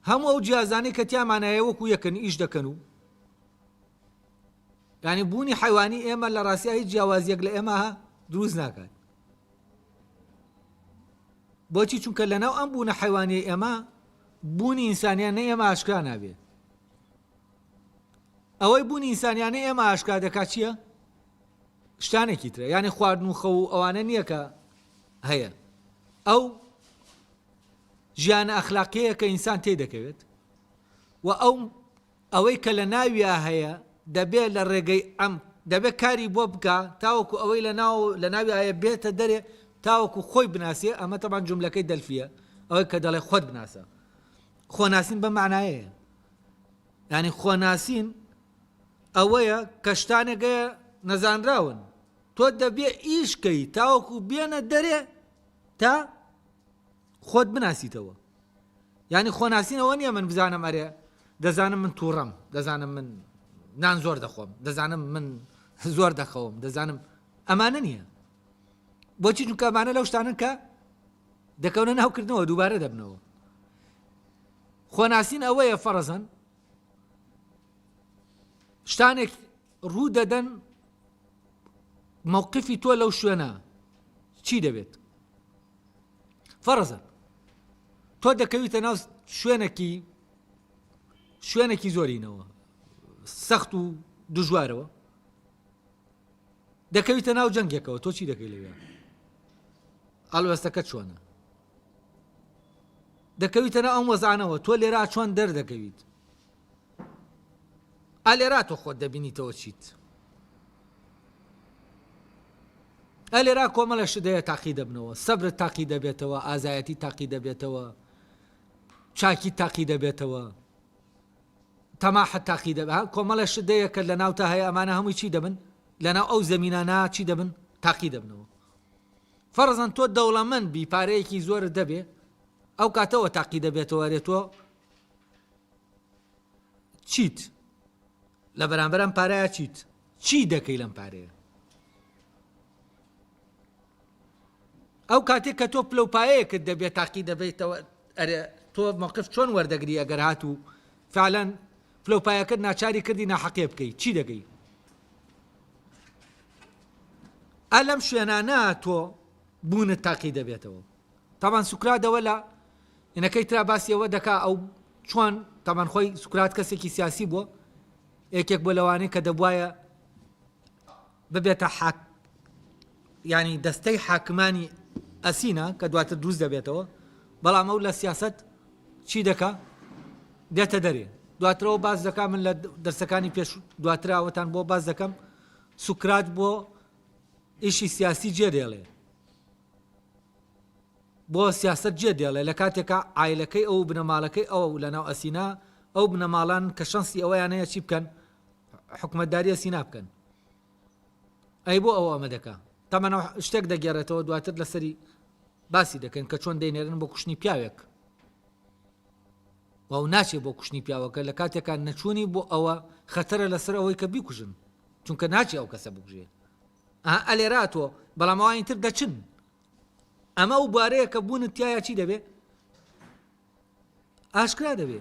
هەموو ئەو جیازانەی کە تیامانایە وەکو یەکن ئیش دەکەن و یانی بوونی حەیوانی ئێمە لە ڕاستیا هیچ جیاوازیەک لە ئێمە دروست ناکات بۆچی چونکە لەناو ئەم بوونە حیوانیە ئێمە بوونی ئینسانیان نە ئێمە ئاشکرا نابێت ئەوەی بوونی ئینسانیانە ئێمە ئاشکرا دەکات چییە؟ شتانێکی ترە یعنی خواردن و خەو و ئەوانە نییە کە هەیە ئەو ژیانە ئەخلاقیەیە کە ئینسان تێ دەکەوێت و ئەو ئەوەی کە لە ناویا هەیە دەبێ لە ڕێگەی ئەم دەبێ کاری بۆ بکا تاوەکو ئەوەی لە ناو لە ناویا هەیە بێتە دەرێ تاوەکو خۆی بناسێ ئەمە تەبان جوملەکەی دەلفیە ئەوەی کە دەڵێ خۆت بناسە خۆناسین بەم معنایەیە یعنی خۆناسین ئەوەیە کە شتانێک هەیە نەزانراون تۆ دەبێ ئیش کەی تاوەکو بێنە دەرێ تا خۆت بناسیتەوە یانی خۆناسین ئەوە نییە من بزانم ئەرێ دەزانم من تووڕەم دەزانم من نان زۆر دەخۆم دەزانم من زۆر دەخەوم دەزانم ئەمانە نییە بۆچی چونکە ئەمانە لەو شتانن کە دەکەونە ناوکردنەوە دووبارە دەبنەوە خۆناسین ئەوەیە فەرەزەن شتانێک ڕوو دەدەن مووقفی تۆ لەو شوێنە چی دەبێت فەرزەن تۆ دەکەویتە ناو شوێنێکی شوێنێکی زۆرینەوە سەخت و دژوارەوە دەکەویتە ناو جەنگێکەوە تۆ چی دەکەی لەوێ ئەڵوەستەکە چۆنە دەکەویتە ناو ئەم وەزانەوە تۆ لێرا چۆن دەردەکەویت ئالێرا تۆ خۆت دەبینیتەوە چیت؟ ئە لێرا کۆمەڵە شت هەیە تاقی دەبنەوە، سەبرت تاقی دەبێتەوە، ئازایەتی تاقی دەبێتەوە، چاکی تاقی دەبێتەوە، تەماحت تاقی دەبێت، ها کۆمەڵە شت هەیە کە لە ناوتا هەیە ئەمانە هەمووی چی دەبن؟ لەناو ئەو زەمینانە چی دەبن؟ تاقی دەبنەوە. فەرزەن تۆ دەوڵەمەند بی پارەیەکی زۆرت دەبێ ئەو کاتەوە تاقی دەبێتەوە ئەرێ تۆ چیت لە بەرامبەر ئەم پارەیە چیت چی دەکەی لەم پارەیە ئەو کاتێک کە تۆ پلە و پایەیەکت دەبێت تاقی دەبێتەوە ئەرێ تۆ مەوقف چۆن وەردەگری ئەگەر هاتوو فعلەن پلە و پایەکەت ناچاری کردی ناحەقێ بکەی چی دەگەی ئە لەم شوێنانە تۆ بوونت تاقی دەبێتەوە تاوان سوکرادەوە لە ئینەکەی ترا باسی ئەوە دەکا ئەو چۆن تاوان خۆی سوکرات کەسێکی سیاسی بووە یەکێک بۆ لەوانەی کە دەبواە ببێتە حاک ینی دەستەی حاکمانی ئەسینا کە دواتر دروست دەبێتەوە بەڵام ئەو لە سیاست چی دەکا دێتە دەرێ دواترەوە باس دەکا من لە دەرسەکانی پێش دواتراوەتان بۆ باس دەکەم سوکرات بۆ ئیشی سیاسی جێ دێڵێ بۆ سیاسەت جێ دێڵێ لە کاتێکا عایلەکەی ئەو و بنەماڵەکەی ئەو لە ناو ئەسینا ئەو بنەماڵان کە شەنسی ئەوەیان هەیە چی بکەن حکومەتداری ئەسینا بکەن ئەی بۆ ئەو ئەمە دەکا تەمەن شتێک دەگێڕێتەوە دواتر لەسەری باسی دەکەن کە چۆن دەینێرن بۆ کوشتنی پیاوێک و ئەو ناچێ بۆ کوشتنی پیاوەکە لە کاتێکا نەچوونی بۆ ئەوە خەتەرە لەسەر ئەوەی کە بیکوژن چونکە ناچێ ئەو کەسە بکوژێ ئەها ئەلێرا تۆ بەڵام ئەوانی تر دەچن ئەمە ئەو بوارەیە کە بوونت تایە چی دەبێ ئاشکرا دەبێ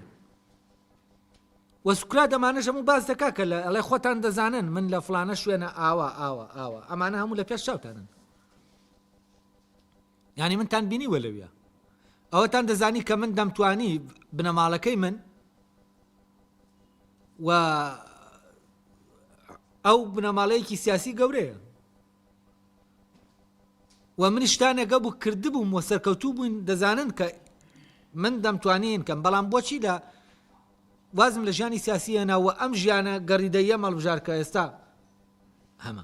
وە سوکرات ئەمانەش هەموو باس دەکا کە لە ئەڵێ خۆتان دەزانن من لە فلانە شوێنە ئاوا ئاوا ئاوا ئەمانە هەموو لە پێش چاوتانن یعنی منتان بینیوە لەویا ئەوەتان دەزانی کە من دەمتوانی بنەماڵەکەی من و ئەو بنەماڵەیەکی سیاسی گەورەیە و من شتانێک هەبوو کردبووم و سەرکەوتوو بووین دەزانن کە من دەمتوانین کەم بەڵام بۆچی لە وازم لە ژیانی سیاسی هێنا و ئەم ژیانە گەڕیدەیە مەڵبژار کە ئێستا هەمە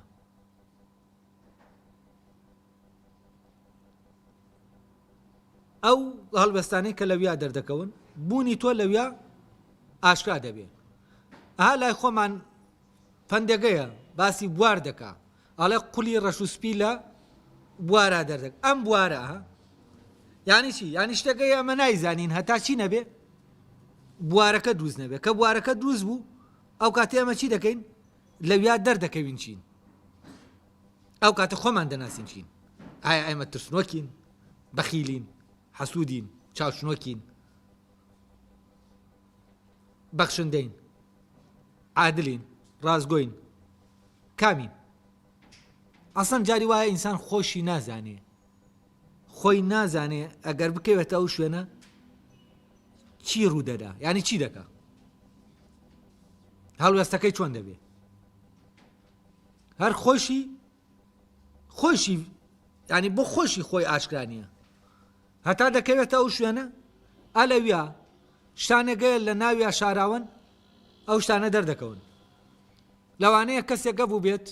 ئەو هەڵوێستانەی کە لەویا دەردەکەون بوونی تۆ لەویا ئاشکرا دەبێ ئەها لای خۆمان پەندەگەیە باسی بوار دەکا ئەڵێ قولی ڕەش و سپی لە بوارا دەردەک ئەم بوارە ها یانی چی یانی شتەکەی ئەمە نایزانین هەتا چی نەبێ بوارەکە دروست نەبێ کە بوارەکە دروست بوو ئەو کاتێ ئەمە چی دەکەین لەویا دەردەکەوین چین ئەو کاتە خۆمان دەناسین چین ئایا ئێمە ترسنۆکین بەخیلین حەسوودین چاوچنۆکین بەخشندەین عادلین ڕاستگۆین کامین ئەسڵەن جاری وایە ئینسان خۆشی نازانێ خۆی نازانێ ئەگەر بکەوێتە ئەو شوێنە چی ڕوودەدا یعنی چی دەکا هەڵوێستەکەی چۆن دەبێ هەر خۆشی خۆشی ینی بۆ خۆشی خۆی ئاشکرا نییە هەتا دەکەوێتە ئەو شوێنە ئەلەویا شتانەگەیە لە ناویا شاراون ئەو شتانە دەردەکەون لەوانەیە کەسێک هەبوو بێت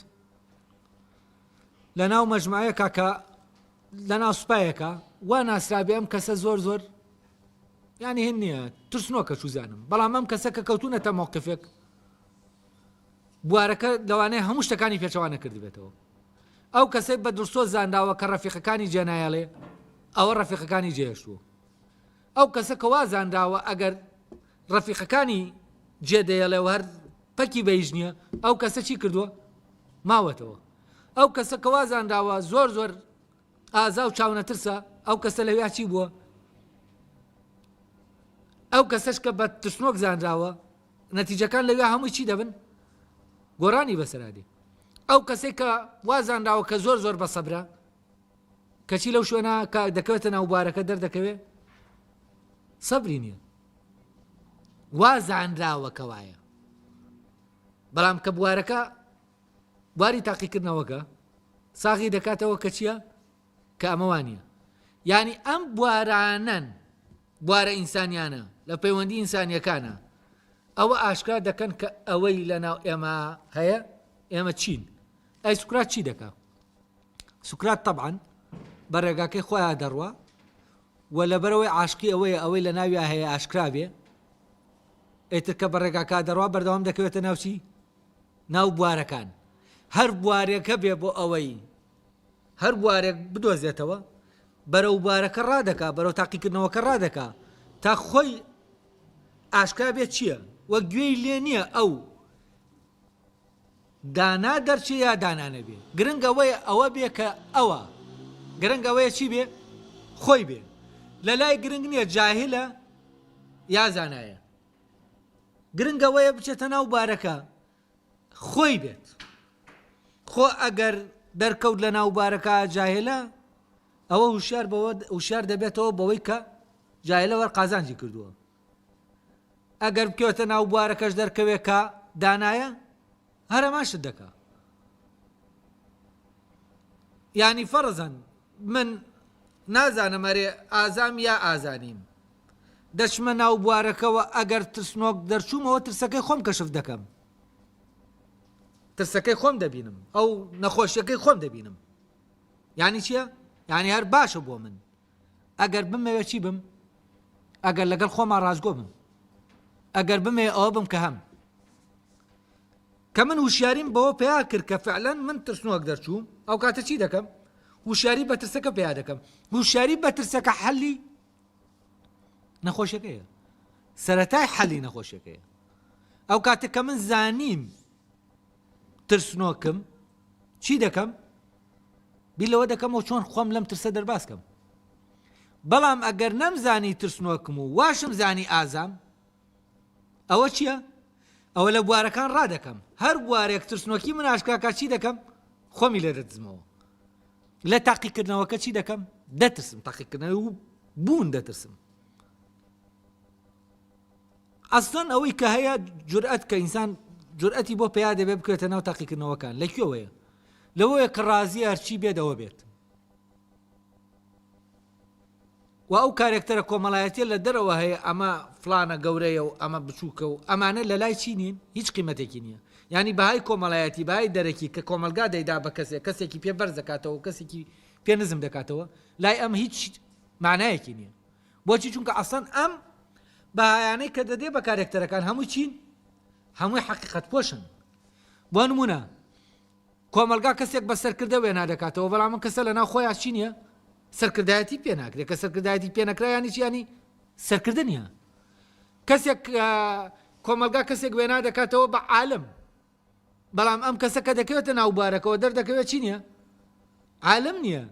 لە ناو مەجموعەیەکا کە لە ناو سوپایەکە وا ناسرابێ ئەم کەسە زۆر زۆر یانی هن نییە ترسنۆکە چوزانم بەڵام ئەم کەسە کە کەوتونەتە مۆقفێک بوارەکە لەوانەیە هەموو شتەکانی پێچەوانە کردبێتەوە ئەو کەسەی بە دڵسۆز زانراوە کە ڕەفیقەکانی جێنایەڵێ ئەوە ڕەفیقەکانی جێهێشتووە ئەو کەسە کە وا زانراوە ئەگەر ڕەفیقەکانی جێ دەیەڵێ و هەر پەکی بە هیچ نییە ئەو کەسە چی کردووە ماوەتەوە ئەو کەسە کە وا زانراوە زۆر زۆر ئازا و چاونەترسە ئەو کەسە لەویا چی بووە ئەو کەسەش کە بە ترسنۆک زانراوە نەتیجەکان لەویا هەمووی چی دەبن گۆڕانی بەسەرادی ئەو کەسێک کە وا زانراوە کە زۆر زۆر بە سەبرە کەچی لەو شوێنە کە دەکەوێتە ناو بوارەکە دەردەکەوێ سەبری نییە وا زانراوە کە وایە بەڵام کە بوارەکە بواری تاقیکردنەوەکە ساغی دەکاتەوە کە چییە کە ئەمە وانە یعنی ئەم بوارانەن بوارە ئینسانیانە لە پەیوەندی ئینسانیەکانە ئەوە ئاشکرا دەکەن کە ئەوەی لە ناو ئێمە هەیە ئێمە چین ئەی سوکرات چی دەکا؟ سوکرات تەبعەن بە ڕێگاکەی خۆیا دەڕوا و لەبەرئەوەی عاشقی ئەوەیە ئەوەی لە ناویا هەیە ئاشکرا بێ ئیتر کە بە ڕێگاکا دەڕوا بەردەوام دەکەوێتە ناو چی؟ ناو بوارەکان هەر بوارێک هەبێ بۆ ئەوەی هەر بوارێک بدۆزێتەوە بەرەو بوارەکە ڕادەکا بەرەو تاقیکردنەوەکە ڕادەکا تا خۆی ئاشکرا بێت چییە وە گوێی لێ نییە ئەو دانا دەرچێ یا دانا نەبێ گرنگ ئەوەیە ئەوە بێ کە ئەوە گرنگ ئەوەیە چی بێ خۆی بێ لە لای گرنگ نییە جاهلە یا زانایە گرنگ ئەوەیە بچێتە ناو بارەکە خۆی بێت خۆ ئەگەر دەرکەوت لە ناو بارەکە جاهلە ئەوە هوشیار بەوە هوشیار دەبێتەوە بەوەی کە جاهلە وەر قازانجی کردووە ئەگەر بکەوێتە ناو بوارەکەش دەرکەوێ کە دانایە هەر هەمان شت دەکا یانی فەرزەن من نازانم ئەرێ ئازام یا ئازانیم دەچمە ناو بوارەکەوە ئەگەر ترسنۆک دەرچوومەوە ترسەکەی خۆم کەشف دەکەم ترسەکەی خۆم دەبینم ئەو نەخۆشیەکەی خۆم دەبینم یعنی چییە؟ یعنی هەر باشە بۆ من ئەگەر بمەوێ چی بم؟ ئەگەر لەگەڵ خۆما ڕاستگۆ بم. ئەگەر بمەوێ ئەوە بم کە هەم. کە من وشیاریم بەوە پیا کرد کە فعلەن من ترسنۆک دەرچووم، ئەو کاتە چی دەکەم؟ وشیاری بە ترسەکە پیا دەکەم. وشیاری بە ترسەکە حەلی نەخۆشیەکەیە. سەرەتای حەلی نەخۆشیەکەیە. ئەو کاتە کە من زانیم ترسنۆکم چی دەکەم؟ بیر لەوە دەکەمەوە چۆن خۆم لەم ترسە دەرباز کەم. بەڵام ئەگەر نەمزانی ترسنۆکم و واشم زانی ئازام، ئەوە چییە؟ ئەوە لە بوارەکان ڕادەکەم. هەر بوارێک ترسنۆکی من ئاشکرا کا چی دەکەم؟ خۆمی لێ دەدزمەوە. لە تاقیکردنەوەکە چی دەکەم؟ دەترسم. تاقیکردنەوەی و بوون دەترسم. ئەسڵەن ئەوەی کە هەیە جورئەت کە ئینسان جورئەتی بۆ پەیا دەبێت بکەوێتە ناو تاقیکردنەوەکان لە کوێوەیە؟ لەوەیە کە ڕازیە هەرچی بێت ئەوە بێت و ئەو کارێکتەرە کۆمەڵایەتیە لە دەرەوە هەیە ئەمە فلانە گەورەیە و ئەمە بچووکە و ئەمانە لە لای چی نین هیچ قیمەتێکی نییە ینی بەهای کۆمەڵایەتی بای دەرەکی کە کۆمەلگا دەیدا بە کەسێک کەسێکی پێ بەرز دەکاتەوە و کەسێکی پێ نزم دەکاتەوە لای ئەم هیچ معنایەکی نییە بۆچی چونکە ئەسڵەن ئەم بەهایانەی کە دەدێ بە کارێکتەرەکان هەمووی چین هەمووی حەقیقەت پۆشن بۆ نمونە کۆمەلگا کەسێک بە سەرکردە وێنا دەکاتەوە بەڵام من کەسە لە ناو خۆیان چی نییە سەرکردایەتی پێ ناکرێت کە سەرکردایەتی پێ نەکرا ینی چیانی سەرکردە نییە کەسێک کۆمەلگا کەسێک وێنا دەکاتەوە بە عالم بەڵام ئەم کەسە کە دەکەوێتە ناو بارەکەوە دەردەکەوێت چی نییە؟ عالم نییە.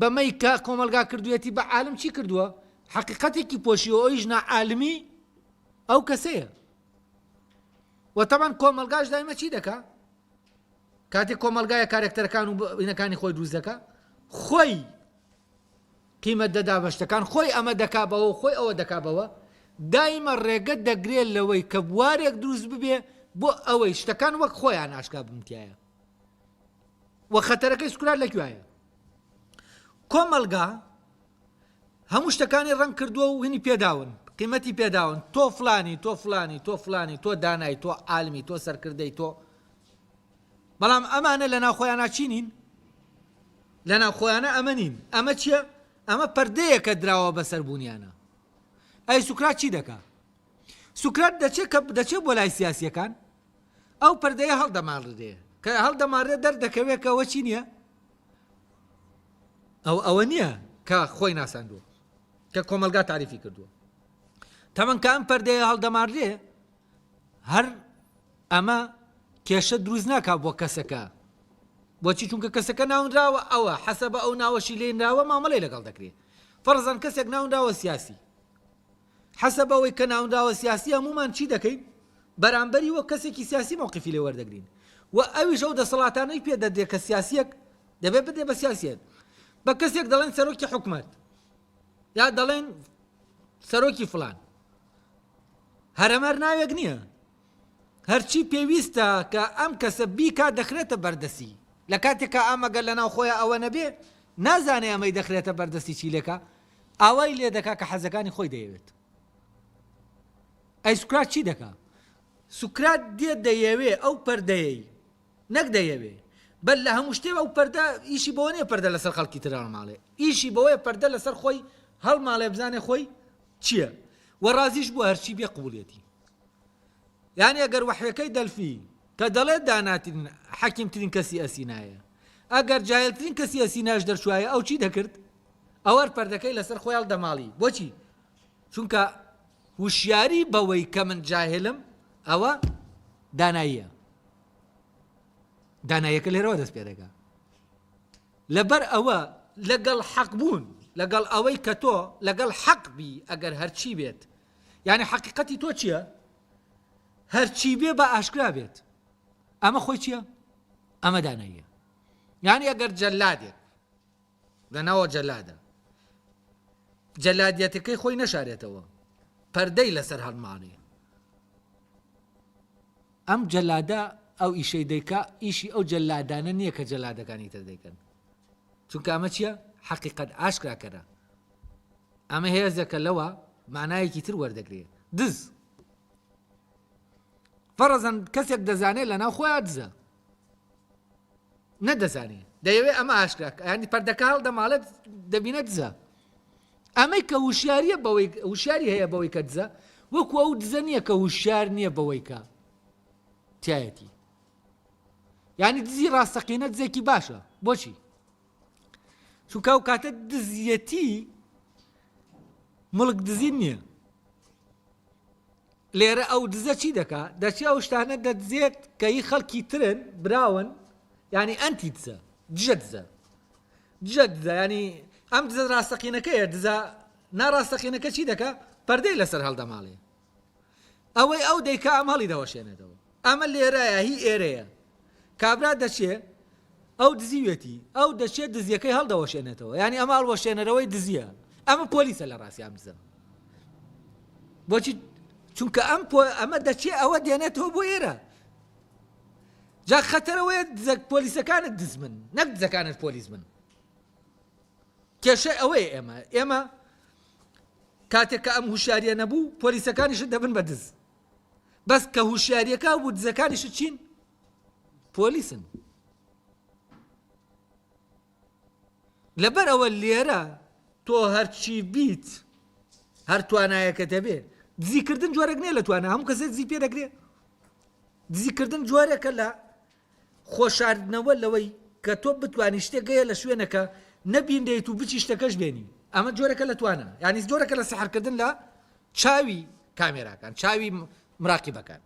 بەمەی کە کۆمەڵگا کردوویەتی بە عالم چی کردووە؟ حەقیقەتێکی پۆشیوە ئەویش ناعالمی ئەو کەسەیە. وە تەبعەن کۆمەڵگاش دایمە چی دەکا؟ کاتێک کۆمەڵگایە کارەکتەرەکان و بینەکانی خۆی دروست دەکا خۆی قیمەت دەدا بە شتەکان، خۆی ئەمە دەکا بەوە و خۆی ئەوە دەکا بەوە، دایمە ڕێگە دەگرێ لەوەی کە بوارێک دروست ببێ بۆ ئەوەی شتەکان وەک خۆیان ئاشکرا ببن تیایا. وە خەتەرەکەی سوکرات لە کوێیە؟ کۆمەڵگا هەموو شتەکانی ڕەنگ کردووە و هینی پێداون، قیمەتی پێداون، تۆ فلانی، تۆ فلانی، تۆ فلانی، تۆ دانای، تۆ عالمی، تۆ سەرکردەی، تۆ بەڵام ئەمانە لە ناوخۆیانا چی نین؟ لە ناوخۆیانە ئەمە نین. ئەمە چییە؟ ئەمە پەردەیەکە دراوە بەسەر بوونیانە. ئەی سوکرات چی دەکا؟ سوکرات دەچێت کە دەچێت بۆ لای سیاسیەکان ئەو پەردەیە هەڵدەماڵرێ کە هەڵدەمارێ دەردەکەوێت کە ئەوە چی نییە؟ ئەو ئەوە نییە کە خۆی ناساندووە کە کۆمەلگا تاریفی کردووە تەمەن کە ئەم پەردەیە هەڵدەماررێ هەر ئەمە کێشە دروست ناکا بۆ کەسەکە بۆچی چونکە کەسەکە ناونراوە ئەوە حەسەبە ئەو ناوەشی لێ نراوە مامەڵەی لەگەڵ دەکرێت فەرزەن کەسێک ناونراوە سیاسی حەسەب ئەوەی کە ناونراوە سیاسی هەمومان چی دەکەین بەرامبەری وەک کەسێکی سیاسی موقفی لێ وەردەگرین و ئەویش ئەو دەسەڵاتانەی پێ دەدرێت کە سیاسیەک دەبێت بدرێ بە سیاسیەت بە کەسێک دەڵێن سەرۆکی حکومەت یا دەڵێن سەرۆکی فلان هەرەمەر ناوێک نییە هەرچی پێویستە کە ئەم کەسە بیکات دەخرێتە بەردەستی، لە کاتێکا ئەم ئەگەر لەناو خۆیا ئەوە نەبێ نازانێ ئەمەی دەخرێتە بەردەستی چی لێکا، ئاوای لێ دەکا کە حەزەکانی خۆی دەیەوێت. ئەی سوکرات چی دەکا؟ سوکرات دێ دەیەوێ ئەو پەردەیەی، نەک دەیەوێ. بەر لە هەموو شتێ ئەو پەردە ئیشی بەوە نیە پەردە لەسەر خەڵکی تر هەڵماڵێ ئیشی بەوەیە پەردە لەسەر خۆی هەڵماڵێ بزانێ خۆی چییە و ڕازیش بووە هەرچی بێ قبوڵیەتی یانی ئەگەر وەحیەکەی دەلفی کە دەڵێت داناترین حەکیمترین کەسی ئەسینایە ئەگەر جاهلترین کەسی ئەسیناش دەرچوایە ئەو چی دەکرد ئەو هەر پەردەکەی لەسەر خۆی هەڵدەماڵی بۆچی چونکە هوشیاری بەوەی کە من جاهلم ئەوە داناییە داناییەکە لێرەوە دەست پێ دەکا لەبەر ئەوە لەگەڵ حەق بوون لەگەڵ ئەوەی کە تۆ لەگەڵ حەق بی ئەگەر هەرچی بێت یعنی حەقیقەتی تۆ چییە؟ هەرچی بێ بە ئاشکرا بێت ئەمە خۆی چییە؟ ئەمە داناییە یعنی ئەگەر جەلادێک لەناوە جەلادە جەلادیەتەکەی خۆی نەشارێتەوە پەردەی لەسەر هەڵماڵێ ئەم جەلادە ئەو ئیشەی دەیکا ئیشی ئەو جەلادانە نییە کە جەلادەکانی تر دەیکەن چونکە ئەمە چییە حەقیقەت ئاشکراکەرە ئەمە هێزێکە لەوە مانایەکی تر وەردەگرێ دز فەرەزەن کەسێک دەزانێت لە ناو خۆیان دزە نەدەزانێ دەیەوێ ئەمە ئاشکرا ینی پەردەکە هەڵدەماڵێت دەبینە دزە ئەمەی کە وشیاریە بەوەی وشیاری هەیە بەوەی کە دزە وەکو ئەو دزە نییە کە وشیار نییە بەوەی کە تایەتی یعنی دزی ڕاستەقینە دزێکی باشە بۆچی چونکە ئەو کاتە دزیەتی مڵک دزین نییە لێرە ئەو دزە چی دەکا دەچێ ئەو شتانە دەدزێت کە هی خەڵکی ترن براون ینی ئەنتی دزە دژە دزە دژە دزە ینی ئەم دزە ڕاستەقینەکەیە دزە ناڕاستەقینەکە چی دەکا پەردەی لەسەر هەڵدەماڵێ ئەوەی ئەو دەیکا ئەم هەڵی دەوەشێنێتەوە ئەمە لێرەیە هی ئێرەیە کابرا دەچێ ئەو دزیوێتی ئەو دەچێت دزیەکەی هەڵدەوەشێنێتەوە یعنی ئەمە هەڵوەشێنەرەوەی دزیە ئەمە پۆلیسە لە ڕاستی ئەم دزە بۆچی چونکە ئەم ئەمە دەچێ ئەوە دێنێتەوە بۆ ئێرە جا خەتەرەوەیە دزەک پۆلیسەکانت دزمن نەک دزەکانت پۆلیس بن کێشەی ئەوەیە ئێمە ئێمە کاتێک کە ئەم هوشیاریە نەبوو پۆلیسەکانیشت دەبن بە دز بەس کە هوشیاریەکە بوو دزەکانیشت چین پۆلیسن لەبەر ئەوە لێرە تۆ هەرچی بیت هەر توانایەکە دەبێ دزیکردن جۆرێک نییە لە توانا هەموو کەسێک دزی پێ دەکرێت دزیکردن جۆرێکە لە خۆشاردنەوە لەوەی کە تۆ بتوانی شتێک هەیە لە شوێنەکە نەبینرێیت و بچی شتەکەش بێنی ئەمە جۆرەکە لە توانا یانی جۆرەکە لە سەحرکردن لە چاوی کامێراکان چاوی مراقیبەکان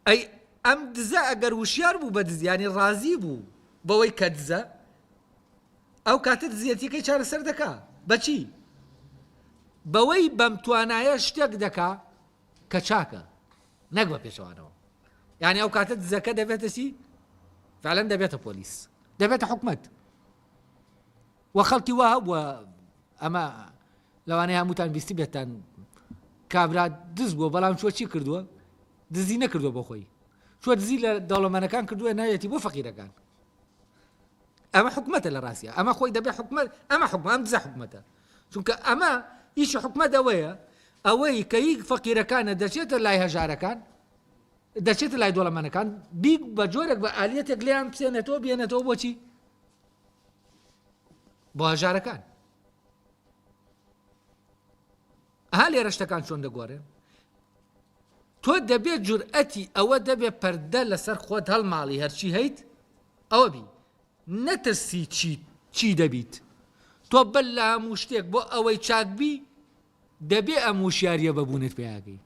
ئەی ئەم دزە ئەگەر وشیار بوو بە دزیانی ڕازی بوو بەوەی کە دزە ئەو کاتە دزیەتیەکەی چارەسەر دەکا بەچی بەوەی بەم توانایە شتێک دەکا کە چاکە نەک بە پێچەوانەوە یعنی ئەو کاتە دزەکە دەبێتە چی فعلەن دەبێتە پۆلیس دەبێتە حکومت و خەڵکی وا هەبووە ئەمە لەوانەیە هەمووتان بیستی بێتان کابرا دز بووە بەڵام چوە چی کردووە دزی نەکردووە بۆ خۆی چوە دزی لە دەوڵەمەنەکان کردووە ناوێتی بۆ فەقیرەکان ئەمە حکومەتە لە ڕاستە ئەمە خۆی دەبێ حکومت ئەمە حکوم ئەم دزە حکومەتە چونکە ئەمە ئیشی حکومەت ئەوەیە ئەوەی کە هی فەقیرەکانە دەچێتە لای هەژارەکان دەچێتە لای دۆڵەمەنەکان بیگ بە جۆرێک بە ئالیەتێک لێیان بسێنێتەوە بێنێتەوە بۆچی بۆ هەژارەکان ئەها لێرە شتەکان چۆن دەگۆڕێن تۆ دەبێت جورئەتی ئەوە دەبێت پەردە لەسەر خۆت هەڵماڵی هەرچی هەیت ئەوە بی نەترسی چی چی دەبیت تۆ بەر لە هەموو شتێک بۆ ئەوەی چاک بی دەبێ ئەم وشیاریە بە بوونت پیاگەی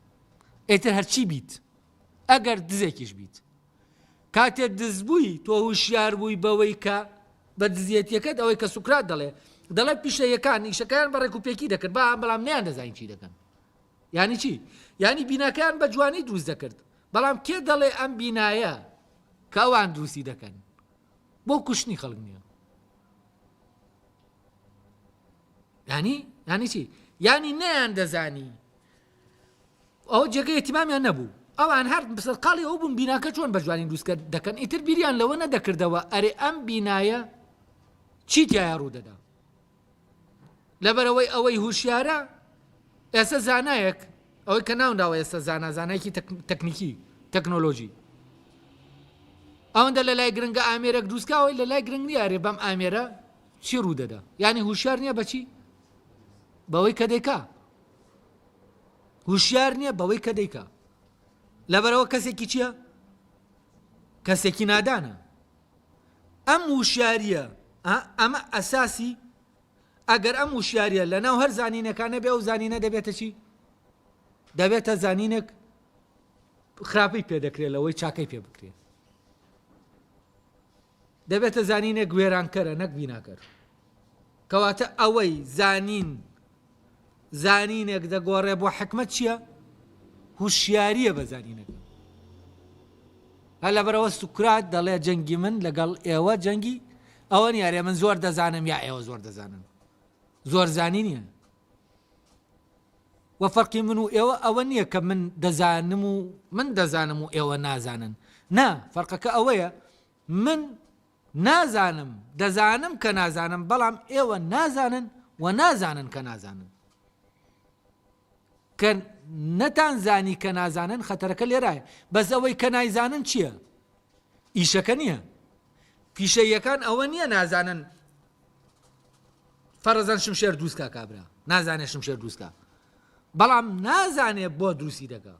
ئیتر هەرچی بیت ئەگەر دزێکیش بیت کاتێ دز بووی تۆ هوشیار بووی بەوەی کە بە دزیەتیەکەت ئەوەی کە سوکرات دەڵێ دەڵێ پیشەیەکان ئیشەکەیان بە ڕێک و پێکی دەکرد با بەڵام نیان دەزانین چی دەکەن یانی چی یانی بیناکەیان بە جوانی دروست دەکرد بەڵام کێ دەڵێ ئەم بینایە کە ئەوان دروستی دەکەن بۆ کوشتنی خەڵک نییە ینی ینی چی ینی نیان دەزانی ئەو جێگەی اهتمامیان نەبوو ئەوان هەر سەرقاڵی ئەو بوون بیناکە چۆن بە جوانی دروست دەکەن ئیتر بیریان لەوە نەدەکردەوە ئەرێ ئەم بینایە چی تایە ڕوو دەدا لەبەرئەوەی ئەوەی هوشیارە ئێستا زانایەک ئەوەی کە ناونراوە ئێستا زانا زانایەکی تەکنیکی تەکنۆلۆژی. ئەوەندە لە لای گرنگە ئامێرێک دروستکا ئەوەی لە لای گرنگ نییە ئەرێ بەم ئامێرە چی ڕوو دەدا یعنی هوشیار نییە بەچی بەوەی کە دەیکا هوشیار نییە بەوەی کە دەیکا لەبەرەوە کەسێکی چییە کەسێکی نادانە ئەم وشیاریە ئەمە ئەساسی ئەگەر ئەم وشیاریە لە ناو هەر زانینەکانە بێ ئەو زانینە دەبێتە چی دەبێتە زانینێک خراپەی پێ دەکرێت لەوەی چاکەی پێ بکرێت دەبێتە زانینێک وێرانکەرە نەک بیناکەر کەواتە ئەوەی زانین زانینێک دەگۆڕێ بۆ حکمت چییە؟ هوشیاریە بە زانینەکە هەر لەبەرەوە سوکرات دەڵێ جەنگی من لەگەڵ ئێوە جەنگی ئەوە نیارێ من زۆر دەزانم یا ئێوە زۆر دەزانن زۆر زانی نییە وە فەرقی من و ئێوە ئەوە نییە کە من دەزانم و من دەزانم و ئێوە نازانن نا فەرقەکە ئەوەیە من نازانم دەزانم کە نازانم بەڵام ئێوە نازانن و نازانن کە نازانن کە نەتان زانی کە نازانن خەتەرەکە لێرایە بەس ئەوەی کە نایزانن چییە؟ ئیشەکە نییە پیشەیەکان ئەوە نییە نازانن فەرەزەن شمشێر دروست کا کابرا نازانێ شمشێر دروست کا بەڵام نازانێ بۆ دروستی دەکا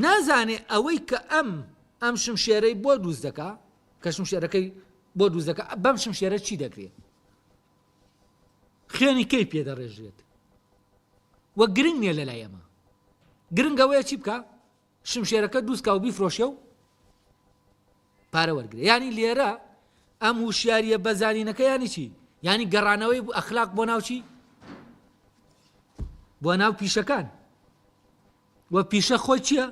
نازانێ ئەوەی کە ئەم ئەم شمشێرەی بۆ دروست دەکا کە شمشێرەکەی بۆ دروست دەکا بەم شمشێرە چی دەکرێت خوێنی کەی پێ دەڕێژرێت وە گرنگ نییە لە لای ئەمە گرنگەوەیە چی بکە شمشێرەکە دروست کا و بیفرۆشێ و پارە وەرگرێ یانی لێرە ئەم هوشیاریە بە زانینەکە ینی چی ینی گەڕانەوەی ئەخلاق بۆ ناو چی بۆ ناو پیشەکان و پیشە خۆی چییە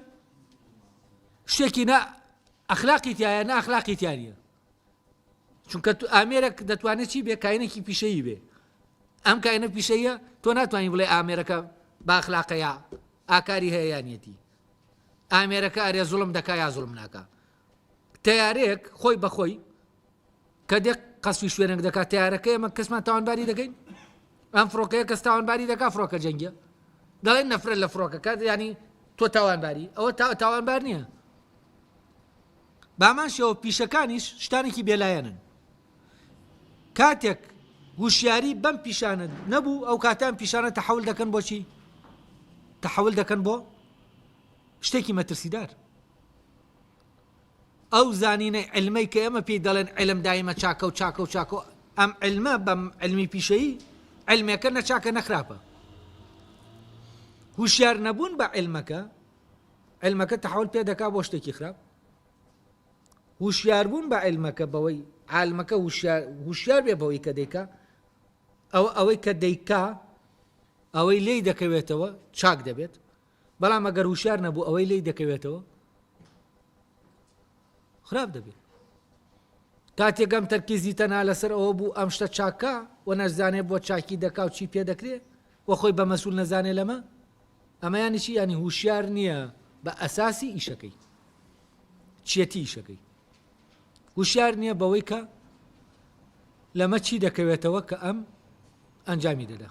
شتێکی نا ئەخلاقی تایە نە ئەخلاقی تیانە چونکە ئامێرێک دەتوانێت چی بێ کاینێکی پیشەیی بێ ئەم کاینە پیشەیە تۆ ناتوانانی بڵێ ئامێرەکە باخلاقەیە ئاکاری هەیە یانەتی ئامێرەکە ئەرێ زوڵم دەکا یا زوڵم ناکا تیارەیەک خۆی بەخۆی کە دێ قەسفی شوێنێک دەکات تیارەکە ئێمە کەسمان تاوانباری دەکەین ئەم فڕۆکەیە کەس تاوانباری دەکا فڕۆکە جەنگە دەڵێن نەفرەت لە فڕۆکەکە ینی تۆ تاوانباری ئەوە تا تاوانبار نییە بامان شێوە پیشەکانیش شتانێکی بێلایەنن کاتێک هوشیاری بەم پیشانە نەبوو ئەو کاتان پیشانە تەحول دەکەن بۆچی تەحول دەکەن بۆ شتێکی مەترسیدار ئەو زانینە علمەی کە ئێمە پێی دەڵێن علم دایمە چاکە و چاکە و چاکە ئەم علمە بەم علمی پیشەیی علمێکە نەچاکە نەخراپە هوشیار نەبوون بە علمەکە علمەکە تەحول پێ دەکا بۆ شتێکی خراپ هوشیار بوون بە عیلمەکە بەوەی عالمەکە هوشیار هوشیار بێ بەوەی کە دەیکا ئەوە ئەوەی کە دەیکا ئەوەی لێی دەکەوێتەوە چاک دەبێت بەڵام ئەگەر هوشیار نەبوو ئەوەی لێی دەکەوێتەوە خراپ دەبێت کاتێک ئەم تەرکیزی تەنها لەسەر ئەوە بوو ئەم شتە چاکە و نەزانێ بۆ چاکی دەکا و چی پێ دەکرێ و خۆی بە مەسول نەزانێ لەمە ئەمەیانی چی ینی هوشیار نییە بە ئەساسی ئیشەکەی چیەتی ئیشەکەی هوشیار نییە بەوەی کە لەمە چی دەکەوێتەوە کە ئەم ئەنجامی دەدا.